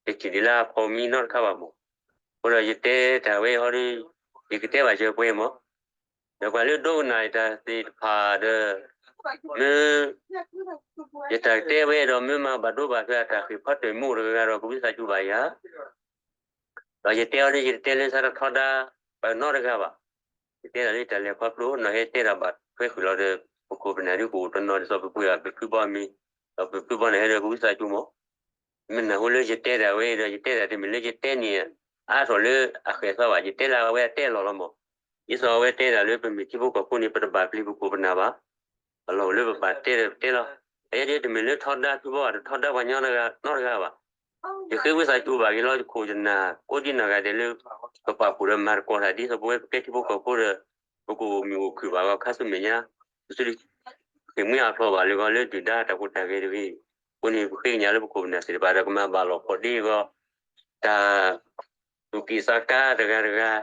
ထံၣ်ဒံးလၢအဖီမံနီတခါဘၣ်မး. အဃိဒီးယတဲတၢ်ဝဲအံၤဟီဒီး ယကတဲဘၣ်စၢၤပှဲၤမး, ဒီးပှၤလၢဒိကနၣ်ယတၢ်သ့ၣ်တဖၣ်ဒီး မ့ၢ် ယတၢ်တဲဝဲဒီး မ့ၢ်မၤဘၣ်ဒိဘၣ်ထံးအတၢ်ဃ့ၢ်ဖီတၢၣ်မ့ၢ်အိၣ်တဂၤဂၤဒီး ကဝံသးစူၤဘၣ်ယၤ ဒီးယတဲအီၤဒီး ယတတဲလၢသးတထီဒါပှၤနီတဂၤဘၣ်. ယတဲဒၣ်လၢတၢ်လဲၤခီဖျိ နီၢ်ဟဲတဲဒၣ်ဘၣ်ထွဲဃုာ်လီၤဒီး ပခိၣ်ပနၢ်ဒုးကအိၣ်တနီၤဒ်သိးပပှ့ၤအီၤ ပဖုဘီအမံၤ, ဒီးပဖုဘီန့ၣ်ဟဲဒီးပဝံသးစူၤမး. မ့ၢ်နၢ်ဟူလၢယတဲဒၣ်ဝဲဒီး ယတဲဒၣ်တမ့ၢ်လၢယတဲန့ၣ် အါထီၣ်လၢအဃဲၤသီဘၣ်, ယတဲလၢအဝဲအတဲအလီၢ်လီၤမး. ဒ်သိးအဝဲတဲဒၣ်လၢပမ့ၢ်ထံဖိကီၢ်ဖိန့ၣ် ပတဘၣ်ပျံၤပခိၣ်ပနၢ်ဘၣ်. အလီၢ်အိၣ်လၢပဘၣ်တဲဒီးပတဲလီၤ. အယဲဒၣ်တမ့ၢ်လၢထီဒါဖုဘီဘၣ် တထီဒါပှၤညီနီတဂၤဘၣ်. ယဃ့ဝံသးစူၤဘၣ်က့ၤလီၤ ယခိၣ်ယနၢ် ကိးဒံနီၢ်ဂၤဒဲးလၢ ပပာ်ဖှိၣ်ဒီးမၤသကိးတၢ် ဒ်သိးပဝဲပကဲထံဖိကီၢ်ဖိဒီး ပကအိၣ်မုာ်အိၣ်ခုၣ်ဘၣ်ဂီၢ် ခါဆူမဲာ်ညါ ပသုတဃ့ၢ်မှံဟးဖျိးဘၣ်လၢဂီၢ် လၢဒုၣ်ဒါတၢ်ဖိတၢ်ဂဲၤတဂ့ၤ. အဃိန့ၣ် ပဃ့ကညးလၢပခိၣ်ပနၢ်သ့ၣ်တဖၣ်ဒီး ကမၤဘၣ်လီၤဖီၣ်ဒ့အဂီၢ် တၢ်သူၣ်က့ၣ်သးကါတဂၤတဂၤ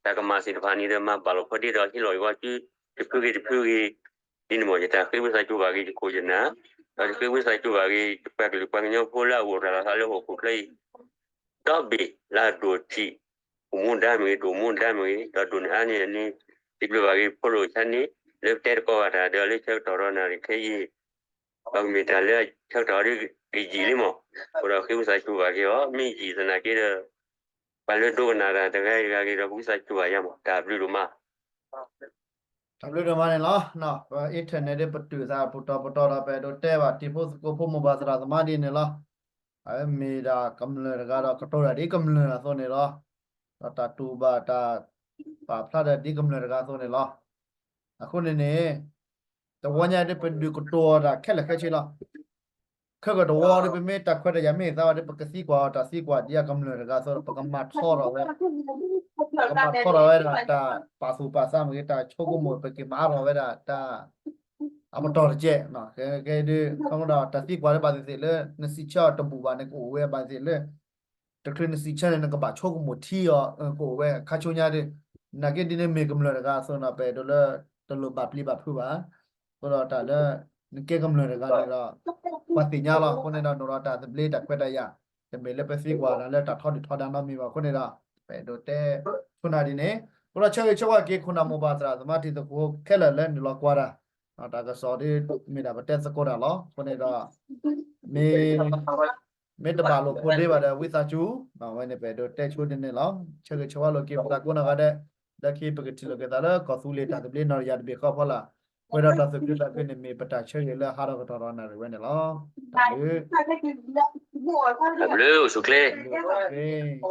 တၢ်ကမၣ်သ့ၣ်တဖၣ်န့ၣ်ဒီး မၤဘၣ်လီၤဖီၣ်ဒ့ဒီး ဟ့ၣ်လီၤအဂီၢ်စု တဖုဂ့ၤတဖုဂ့ၤ ဒ်န့ၣ်မ့ၢ် ယတၢ်ဃ့ဝံသးစူၤဘၣ်က့ၤ ယခိၣ်ယနၢ်, ဒီးယဃ့ဝံသးစူၤဘၣ်က့ၤ ယပှၤကလုာ်ပှၤကညီဖိလၢအအိၣ်တၢ်လီၤသးလၢဟီၣ်ခိၣ်ချၢအံၤ ဒီဘ့ၣ်လၢအဒိၣ်ထံး အိၣ်မူဒါမ့ၢ်ဂ့ၤ တအိၣ်မူဒါမ့ၢ်ဂ့ၤ ဒီးဒိၣ်န့ၢ်အါန့ၢ်အန့ၣ် စံးဘျုးဘၣ်က့ၤဖိဒိၣ်ဆါန့ၣ် လၢပတဲသကိးဘၣ်တၢ်ဒီးလၢဆၢကတီၢ်ဒီးနၣ်ရံၣ်ခဲအံၤ ဒီးကမ့ၢ်တၢ်လၢဆၢကတီၢ်ဒီးကယံာ်လံမး, အဃိဒီးဃ့ဝံသးစူၤဘၣ်က့ၤအီၤ မ့ၢ်ယံာ်သနာ်က့ဒီး ပှၤလၢဒိကနၣ်တၢ်တဂၤဂ့ၤတဂၤဂ့ၤဒီး ပဝံသးစူၤဘၣ်ယၤမး တၢ်ဘျုးဒိၣ်မး တၢ်ဘျုးဒိၣ်မးန့ၣ်လီၤ. ပ internet ဒ်ပတုာ်သးပတီၢ်ပတီၢ်ဒီး ပအဲၣ်ဒိးတဲဘၣ်တံၤဖိသကိးဖိမိၢ်ပၢ်သရၣ်သမါဒ်န့ၣ်လီၤ. အဝဲမ့ၢ်ဒၣ်ကမျၢၢ်တဂၤဒီးကတိၤတၢ်ဒ်ကမျၢၢ်အသိးန့ၣ်လီၤ. ဒီးတၢ်တူၢ်ဘၣ်တၢ်ပာ်ဖျါတၢ်ဒ်ကမျၢၢ်တဂၤအသိးန့ၣ်လီၤ. အဃိန့ၣ်န့ၣ် တဝီညါဒ်ပဒုးကတိၤအီၤတၢ်ခဲလၢာ်ခဲဆ့လီၤ. ခဲကတဝီဒီး ပမ့ၢ်တၢ်ခွဲးတၢ်ယာ်မ့ၢ်သးဝဲဒီး ပကသံကွၢ်အီၤတၢ်သံကွၢ်ဒ်အကမျၢၢ်တဂၤအသိးဒီး ပကမၤထီထီၣ်ဝဲ ပကမၤထီထီၣ်ဝဲဒၣ်တၢ်ပာ်သူၣ်ပာ်သးမ့ၢ်ဂ့ၤ တၢ်ဆိကမိၣ် ပကမၤအါထီၣ်ဝဲဒၣ်တၢ် အပတီၢ်တကဲး, ကဲဒ် ခီဖျိဒီးတၢ်သံကွၢ်လၢဘၣ်သ့ၣ်သ့ၣ်လၢ နစံးဆၢအီၤတဘူၣ်ဘၣ်န့ၣ် ကအိၣ်ဝဲဘၣ်သ့ၣ်သ့ၣ်လၢ တချုးနစံးဆၢန့ၣ် နကဘၣ်ဆိကမိၣ်ထံအီၤ ကအိၣ်ဝဲခါဆူညါဒ် နာ်က့ဒ်န့ၣ်မ့ၢ်ကမျၢၢ်တဂၤအသိးန့ၣ် ပအဲၣ်ဒိးလၢ တလိၣ်ဘၣ်ပျံၤဘၣ်ဖုးဘၣ်. အဃိဒီးတၢ်လၢ နကဲကမျၢၢ်တဂၤန့ၣ်ဒီး ပှၤသ့ၣ်ညါလီၤ. အဃိန့ၣ်ဒီး ဒိးဒီးတၢ်သဘျ့တၢ်ခွဲးတၢ်ယာ် တမ့ၢ်လၢပသံကွၢ်နၤလၢတၢ်ထီဒုၣ်ထီဒါနီတမံၤဘၣ်. အဃိန့ၣ်ဒီး ပအဲၣ်ဒိးတဲဆိနၤဒ်န့ၣ် အဃိဒီးဆၢဂ့ၤဆၢဝါက့ၤ ခိၣ်နၢ်မိၢ်ပၢ်သရၣ်သမါတံၤသကိးခဲလၢာ်လၢနုာ်လီၤကွၢ်တၢ် တၢ်ကစီၣ်ဒ်မ့ၢ်ဒၣ်ပတဲသကိးတၢ်လီၤ. အဃိန့ၣ်ဒီး မ့ၢ် မ့ၢ်တဘၣ်လိာ်ဖိးဒ့ဘၣ်ဒီး ဝံသးစူၤ အဝဲန့ၣ်ပအဲၣ်ဒိးတဲဆိဒ်န့ၣ်လီၤ. ဆၢဂ့ၤဆၢဝါလိာ်က့ၤပသးကိးနီၢ်ဂၤဒဲး လၢခံပကထံၣ်လိာ်က့ၤသးလၢကီၢ်သူလ့ၤတၢ်သဘျ့နီၢ်တယၢ်တဘ့ၣ်ဃီဖီလာ် ပှဲၤဒီးတၢ်သူၣ်ခုသးခုန့ၣ် မ့ၢ်ပတၢ်ဆၢဂ့ၤလၢဟးထီၣ်ကတီၢ်ဒီးနၣ်ရံၣ်ဝဲန့ၣ်လီၤ. တၢ်ဘျုး တၢ်ဘျုးအိၣ်ဆူၣ်ချ့ တၢ်ဘျုး